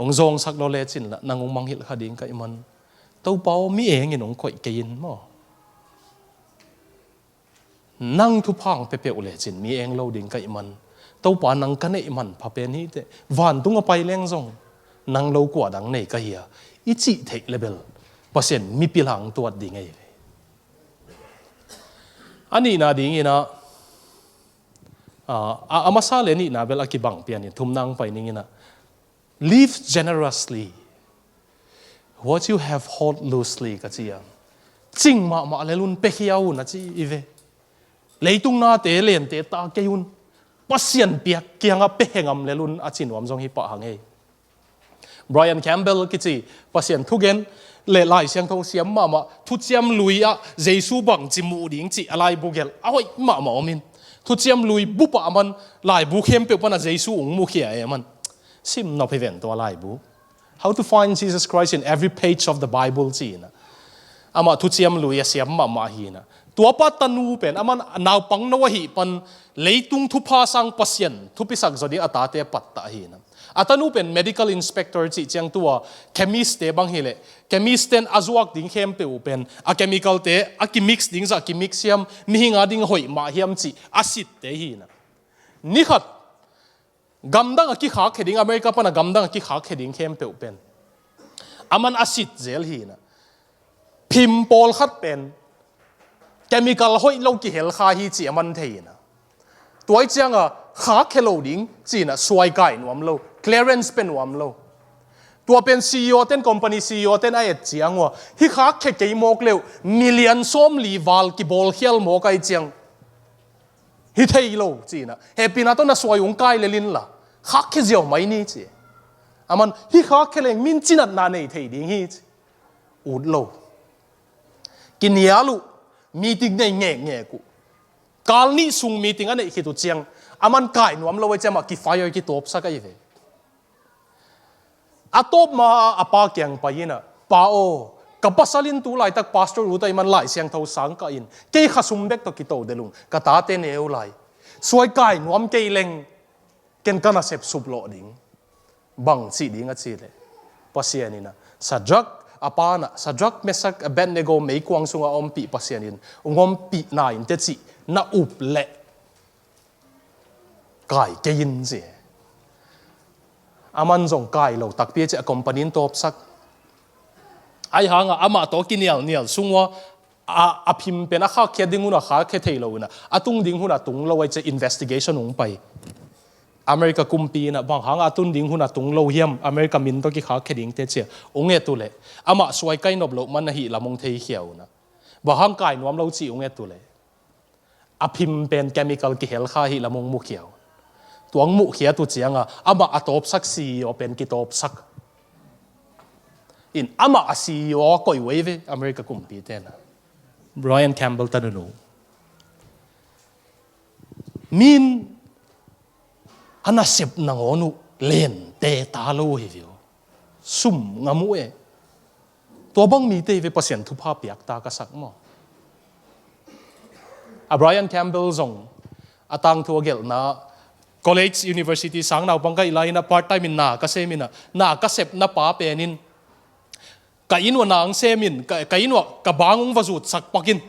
hong zawngsak lua lecin lah nang hong mangngilh kha ding ka hih man, Topa aw, mi eng in hong koih kei in maw? Nang thupha hong pia peuh lecin mi eng lo ding ka hih man, Topa, nang ka neih manpha pen hi teh, vantung a pai leng zong nang lo kua dang nei ka hi a, i cih theih leh bel Pasian mipil hong tuat ding ahi ve. A nihna dingin ah, a, a masa le nihna bel a kibang pian in thumna hong pai ning in ah, "Live generously. What you have, hold loosely," ka ci a. Cing mahmah lel un, pia khia un a ci hi ve. Leitung nate lente ta kei un. Pasian piak kiangah pia hengam lel un a ci nuam zong hi pah hang ei. Brian Campbell kici Pasian thugen le Lai Siangtho siam mahmah, Thuciam Lui ah Jesu bangci muh ding cih a laibu gelh a hoih mahmah om in, Thuciam Lui bup ah a man laibu khempeuh pan a Jesu hong mukhia e a man. Sim nop hi ven tua laibu. How to Find Jesus Christ in Every Page of the Bible ci-in ah, amah Thuciam Lui a siam mahmah hi in ah, tua pa tanu pen a man naupang no ahih pan leitung thupha sang Pasian thupisak zaw ding a tate pattah hi in ah. A tanu pen medical inspector cih ciang, tua chemist te bang hi leh, chemist ten a zuak ding khempeuh uh pen a chemical te a kimix ding zah kimix hiam, mihing a ding hoih mah hiam cih a sit te hi in ah. Ni khat gamdang a kikhakkhia ding, America pan a gamdang a kikhakkhia ding khempeuh pen a man a sit zel hi in ah. Phim pawlkhat pen chemical hoih lo kihel kha hi cih a man thei in ah. Tua ahih ciangah khakkhia lo ding ci-in ah suai kai nuam lo, clearance pia nuam lo. Tua pen C E O ten, company C E O ten a et ciang uh a, hih khakkhia kei mawk leh uh million sawmli val kibawlkhial mawk ahih ciang hi thei lo ci-in ah, hehpihna tawh na suai hong kai lel inla, khakkhia ziau mai ni ci. A man hih khakkhia leng min cinatna nei thei ding hi ci. Ut lo. Kinial uh, meeting nei ngekngek uh. Kal nih sung meeting a neih khit uh ciang, a man kai nuam lo ahih ciang amah kifire, kitawpsak ahi ve. A tawp ma a pa kiang pai in ah, "Pa aw, ka pasal in tu laitak pastor ut ahih man Lai Siangtho sang kah in, kei khasum bek tawh kito delh ung, ka tate neu lai. Suai kai nuam kei leng ken ka nasep suplawh ding," bang ci ding a cih leh, Pasian in ah, Shadrach, a pa in ah, Shadrach, Meshach, Abednego meikuang sungah a ompih Pasian in hong ompih na in teh cih na up leh kai kei in ci. A man zong kai lo takpi a ci, a company in tawpsak. Ahih hangah amah tawh kinialnial sung uh a, a phim pen a khakkhia ding hun a khakkhia thei lo in ah, a tung ding hun a tung lo ahih ciang investigation hong pai. America kumpi in ah bang hangah a tun ding hun a tung lo hiam, America min tawh kikhakkhia ding teh ci-a hong et uh leh, amah suai kai nop loh man ahih lam hong theikhia uh in ah, bang hang kai nuam lo cih hong et uh leh, a phim pen chemical kihel kha ahih lam hong mukhia uh. Tua hong muhkhiat uh ciangah amah a tawpsak C E O pen kitawpsak. in amah a C E O a koih uh ei ve America kumpi tena. Brian Campbell ta nunu. Min a nasep nangawn uh lente ta lo hi vio. Sum ngam uh e. Tua bang mite hi ve Pasian thupha piak ta ka sak maw. A Brian Campbell zong a tangthu a gelhna college university sang naupang ka hih lai-in a part time in na ka sem in a na ka sepna pa pen in ka inn uah na ang sem in ka, ka inn uah ka bang ung va zutsak pak in.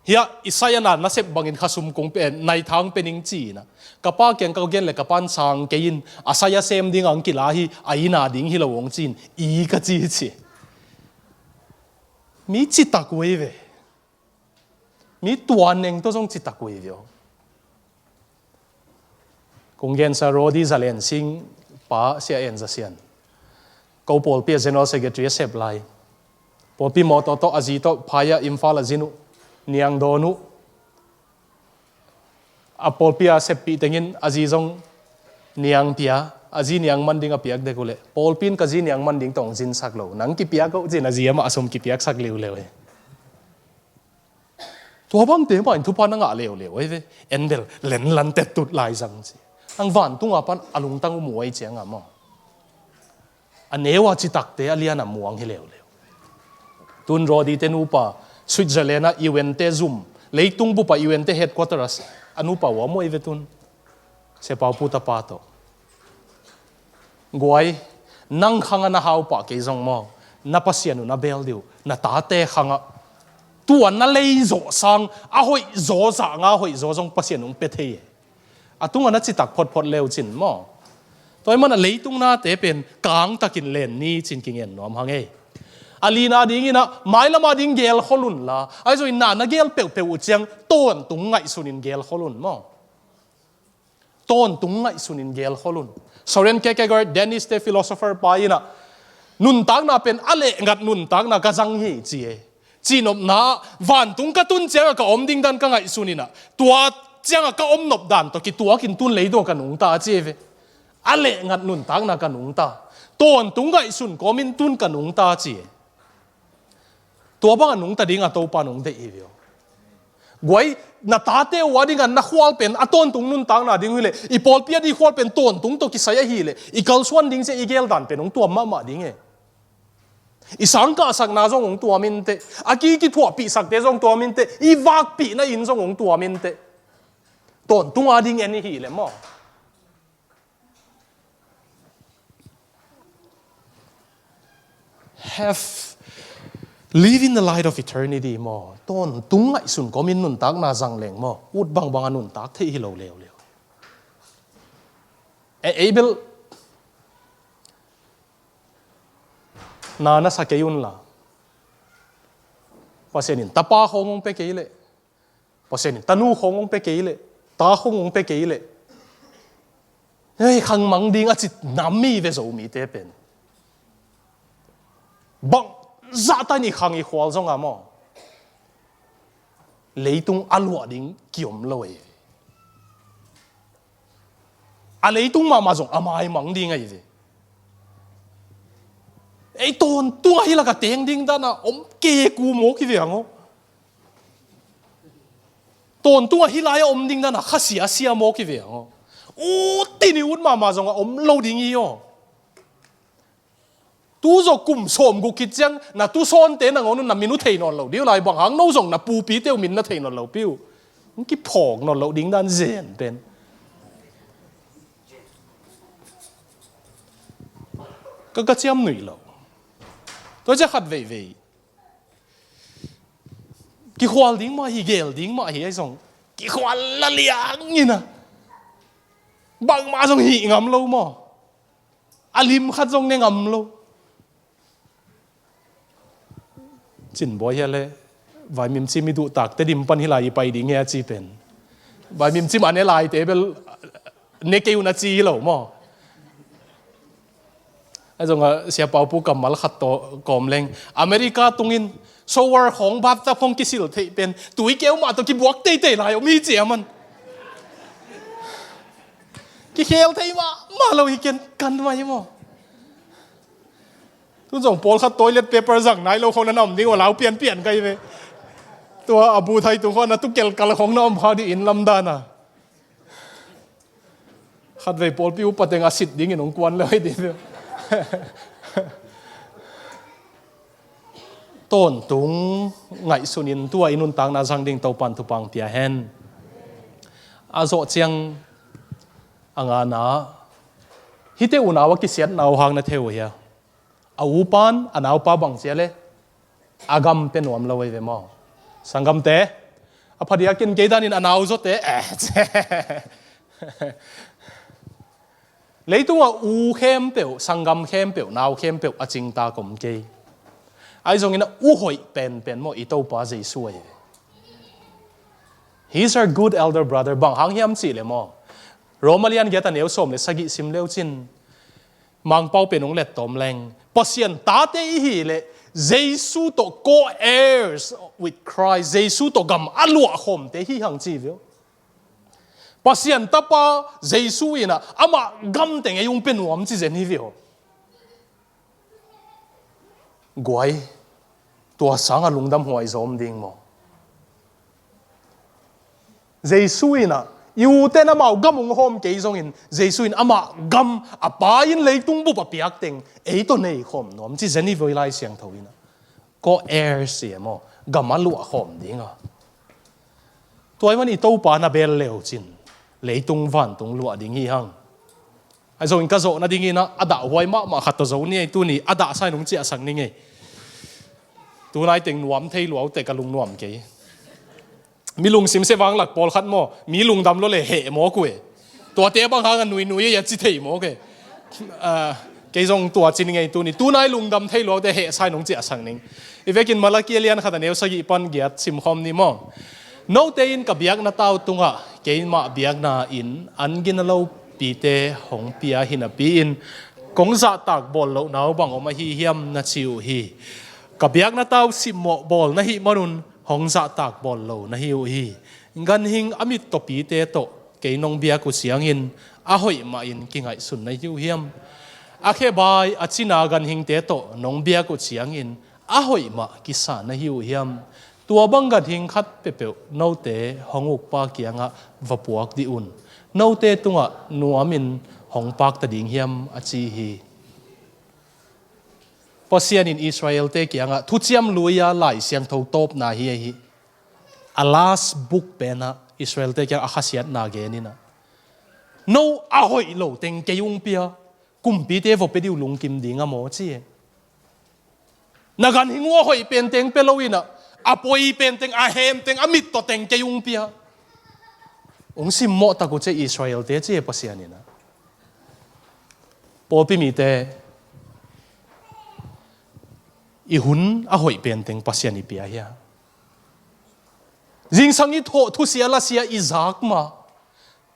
Hiah i sai a na nasep bangin kha sum kong pe nai thang pe ning ci-in a ka pa kiang ka gen le ka pan sang kei in a sai a sem ding ang kila hi a inn a ding hi lo ong ci-in i ka ci ci. Mi citak uh ei ve. Mi tuan neng tawh zong citak uh ei ve aw. Kong gensa Rodi Zalen Sing pa Sia En Za Sian ko pawlpi a General Secretary a sep lai. Pawlpi mawtaw tawh a zi tawh phai-ah Imphal a zin uh niang dawn uh. A pawlpi a seppih tengin a zi zong niang pia a zi niang man ding a piak dek uh leh pawlpi in ka zi niang man ding tawh hong zinsak lo nang kipiak uh cin a zi amah a sum kipiaksak liuleu e. Tua bangte mah in thupha na ngah leuleu ei ve. En bel lenlan tettut lai zang ci. Ang vantung a pan a lungtang uh muai cianga maw. A neu a citakte a lian a muang hi leuleu. Tun Rodi te nupa Switzerland a U N te zum leitung bupa U N te headquarter a nupa uh a muai ve tun. Sepau pu tapa tawh. Guai, nang khangah na hau pah kei zong maw na Pasian uh na bel dih uh na tate khangah tua na lei zawh sang a hoih zaw zah nga hoih zaw zong Pasian uh pe thei e. A tungah na citak photphot leu cin maw. Tua hi man a leitung nate pen kangtakin len ni cin kingen nuam hang ei. A lina dingin ah mailam a ding gel khol un la ai zong in na na gel peuhpeuh uh ciang tawntung ngaihsun in gel khol un maw. Tawntung ngaihsun in gel khol un. Soren Kierkegaard, Danish te philosopher pa in ah nuntakna pen a lehngat nuntakna ka zang hi ci e. Cihnopna ah vantung ka tun ciangah ka om ding dan ka ngaihsun in ah tua ciangah ka om nop dan tawh kituakin tun leidong ka nungta ci e ve. A lehngat nuntakna ka nungta. Tawntung ngaihsun kawmin tun ka nungta ci e. Tua bang a nungta ding a Topa nung deih hi vio. Guai, na tate uh a ding a na khual pen a tawntung nuntakna ding uh hi leh i pawlpi a ding khual pen tawntung tawh kisai ahi leh i kalsuan ding cia i geldan pen hong tuam mahmah ding e. I sangkahsakna zong hong tuam inteh a ki kithuahpihsakte zong tuam inteh i vakpihna in zong hong tuam inteh. Tawntung a ding en i hi leh maw. Have live in the light of eternity maw. Tawntung ngaihsun kawmin nuntakna zang leng maw ut bangbang a nuntak theih hi lo leuleu. E, Abel na na sa kei unla Pasian in tapa khawng hong pe kei leh Pasian in tanu khawng hong pe kei leh ta khawng hong pe kei leh hei khangmang ding a cit nam mi ve Zomite pen bang zahta in i khang i khual zonga maw leitung a luah ding kiom lo ei ve. A leitung mahmah zong a maimang ding ahi ve. Ei tawntung ahi laka teng ding dana om keku mawk hi ve ang aw. Tawntung ahi lai a om ding dana khasia sia mawk hi ve ang aw. Ut tin i ut mahmah zong a om lo ding hi aw. Tu zawh kum sawm guk khit ciang na tu sawnte nangawn un na min uh thei nawn lo dih uh lai bang hang no zong na pupite uh min na thei nawn lo pi uh. Hong kiphawk nawn lo ding dan zen pen ka ka ciam nuih lo. Tua cia khat veivei kikhual ding mah hi gel ding mah hi ahi zong kikhual la liang ina bangmah zong hih ngam lo maw. A lim khat zong ne ngam lo. Cin bawi hia le vaimim cim i duhtak te dim pan hi lai i pai ding hia ci pen vaimim cim a ne lai te bel ne kei un a ci hi lo maw. A zong a siapau pu kammal khat tawh kawm leng America tungin shower khawng bathtub khawng kisil theih pen tui keu mah tawh kibuak teitei lai om hi ci a man. Kikhel thei mah mah lo hi ken kan mah hi maw. Tun zong pawlkhat toilet paper zang nai lo khong na om ding uh a, lau pianpian kai ve. Tua a bu thai tung khong na tu kelkal khong na om kha dih inn lamdan a. Khatvei pawlpi upa teng a sit dingin hong kuan lo hi dih ve. Tawntung ngaihsunin tua i nuntakna zang ding Topan thupha pia hen. A zawh ciang a ngana, hihte unau a kisiatna uh hang na thei uh hia? A upan a naupa bang cia le a gam pia nuam lo ei ve maw? Sanggamte, a phadiakin kei danin a nau zawte eh, leitungah u khempeuh, sanggam khempeuh, nau khempeuh a cingtak om kei. Ahi zongin a u hoih penpen maw, i Topa Jesu ahi ve. He's our good elder brother. Bang hang hiam cih le maw, Roma lian giat a neu sawm le sagih sim leu cin, Mangpau pen hong let tawm leng, Pasian tate i hi le Jesu tawh co-heirs with Christ, Jesu tawh gam a luah khawmte hi hang ci vio. Pasian tapa Jesu in ah amah gam teng ei hong pia nuam ci zen hi vio. Guai, tua sanga lungdam huai zawm ding maw? Jesu in ah, i ute in amau gam hong hawm kei zongin, Jesu in amah gam a Pa in leitung bup a piak teng ei tawh nei khawm nuam ci zen hi vio i Lai Siangtho in ah. Co-heirs hi e maw, gam a luah khawm ding a. Tua ahih man i Topa na bel leu cin, leitung vantung luah ding hi hang. Ahi zongin ka zawh nadingin ah a dahhuai mahmah khat tawh zo ni ei, tuni a dahsa in hong ciahsak ning ei. Tunai teng nuam thei lua uh teh ka lungnuam kei. Mi lungsim se vanglak pawlkhat maw, mi lungdam lo le heh mawk uh e. Tuate bang hang a nuinui ei a ci thei mawk e. Ah, kei zong tua ci ning ei tuni. Tunai lungdam thei lua uh teh hehsa in hong ciahsak ning. I vekin Malaki a lian khat a neu sagih pan giat simkhawm ni maw. Note in ka biakna tau tungah keimah biakna inn an gina lopite hong pia hi napi-in, kong zahtak bawl lohna uh bang om ahi hiam na ci uh hi. Ka biakna tau simmawh bawl na hih manun hong zahtak bawl lo na hi uh hi. Ganhing a mittawpite tawh kei nong biak uh ciangin a hoih mahin kingaihsun na hi uh hiam? A khebai a cina ganhingte tawh nong biak uh ciangin a hoih mah kisa na hi uh hiam? Tua bang ganhing khat peuhpeuh note hong ukpa kiangah va puak dih un. Note tungah nuamin hong pakta ding hiam a ci hi. Pasian in Israelte kiangah thuciam lui-a Lai Siangtho tawpna hi ahi. A last book penah Israelte kiangah a khasiatna genin ah, no a hoih lo teng kei hong pia, kumpite vawpia dih uh lungkim ding a maw ci e. Na ganhing uh a hoih penteng pia lo in ah, a poi penteng, a hemteng, a mittawteng kei hong pia. Hong simmawh tak uh ci e Israelte ci e Pasian in ah. Pawlpi mite, i hun a hoih penteng Pasian i pia hia? Zingsang i thawh thusia lasia i zak ma,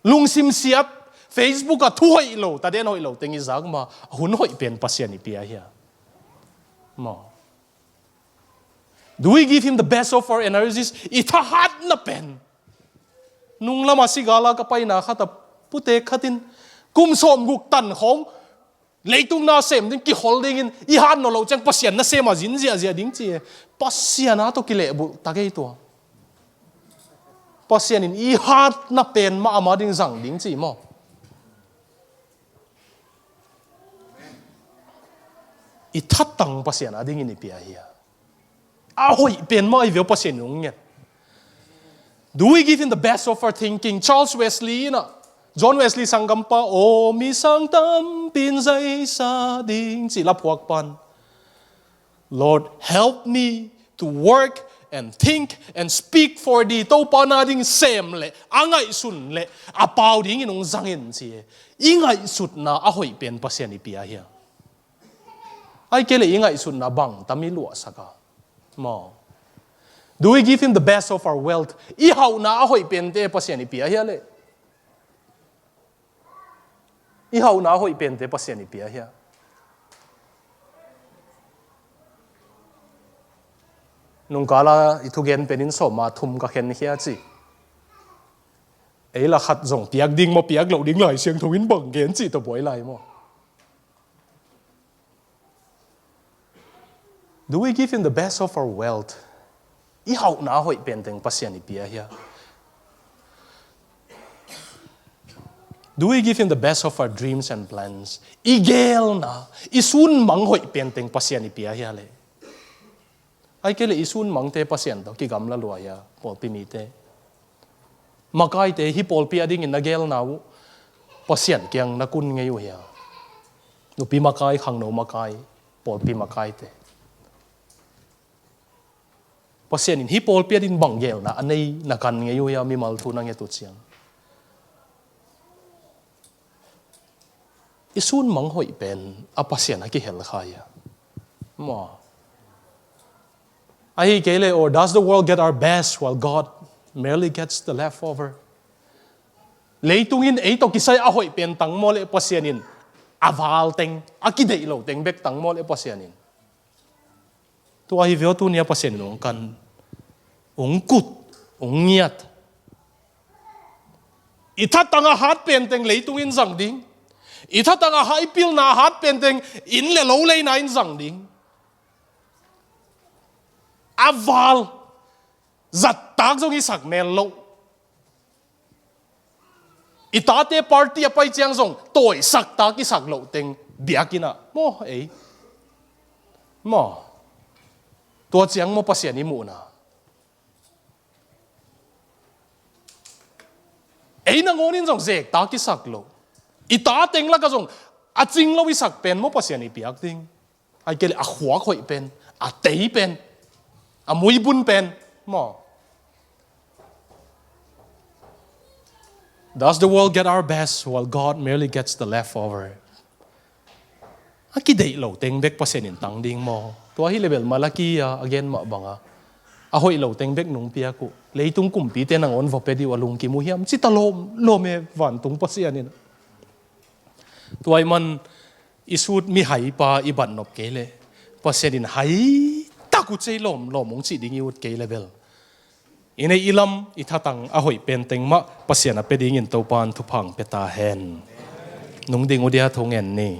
lungsim siat, Facebook ah thu hoih lo, taden hoih lo teng i zak ma, a hun hoih pen Pasian i pia hia? Maw. Do we give him the best of our energies? I thahatna pen. Nunglam a sigala ka paina khat a putek khatin kum sawmguk tan khawng leitung na sem ding, kihol dingin i hat nawn loh ciang Pasian nasem a zin ziahziah ding ci e. Pasian a tawh kilehbulh ta kei tua. Pasian in i hatna pen mah ama ding zang ding ci maw? I thatang Pasian a dingin i pia hia? A hoih pen mah i veu Pasian in hong ngen. Do we give him the best of our thinking? Charles Wesley in ah, John Wesley sanggampa, aw mi sang tampi in zaisa ding ci laphuak pan, Lord, help me to work and think and speak for thee. Topa na ding sem le a ngaihsun le a pau dingin hong zang in ci e. I ngaihsutna a hoih pen Pasian i pia hia? Ai kei le i ngaihsutna bang tam i luahsak a? Maw. Do we give him the best of our wealth? I hauhna a hoih pente Pasian i pia hia le? I hauhna a hoih pente Pasian i pia hia? Nungkala i thugen penin sawma thum ka khen khia ci. Ei la khat zong piak ding maw, piak loh ding Lai Siangtho in bang gen cih tawh buai lai maw? Do we give him the best of our wealth? I hauhna a hoih penteng Pasian i pia hia? Do we give him the best of our dreams and plans? I geelna, i sunmang hoih penteng Pasian i pia hia le? Ai kei le i sunmangte Pasian tawh kigamla lua hia, pawlpi mite? Makaite, hih pawlpi a dingin na geelna uh Pasian kiang na kun ngei uh hia? Nupi makai, khangno makai, pawlpi makaite. Pasian in hih pawlpi a dingin bang geelna a nei na kan ngei uh hia, mimal thu na nget uh ciang? I sunmang hoih pen a Pasian a kihel kha hia? Maw. Ahi kei le, or does the world get our best while God merely gets the leftover? Leitung in ei tawh kisai a hoih pen tang maw le Pasian in a val teng, a kideih lo teng bek tang maw le Pasian in? Tua hi veu, tuni a Pasian in hong kan, hong kut, hong ngiat. I thatang a hat penteng leitung in zang ding. I thatang a hat, i pilna a hat penteng inn le lo leina in zang ding. A val zattak zong i sak mel loh. I tate party a pai ciang zong tawisaktak i sak loh teng biakinn ah maw, ei? Maw. Tua ciang maw Pasian i muhna? Ei nangawn in zong zektak i sak loh. I ta teng lakah zong a cing lo i sak pen maw Pasian i piak ding? Ai kei le a khuak hoih pen, a tei pen, a muibun pen maw? Does the world get our best while God merely gets the leftover? A kideih lo teng bek Pasian in tang ding maw? Tua hi le bel Malaki a a gen mah banga, a hoih lo teng bek nong piak uh, leitung kumpite nangawn va pia dih uh a lungkim uh hiam, ci ta lawm lawm e vantung Pasian in. Tua ahih man i sut mihaipa i batnop kei le Pasian in hai tak uh cei lawm lawm hong cih ding i ut kei le bel, i neih i lam, i thatang a hoih penteng mah Pasian a pia dingin Topa in thupha hong pia ta hen. Nung ding uh dia, thu ngen ni.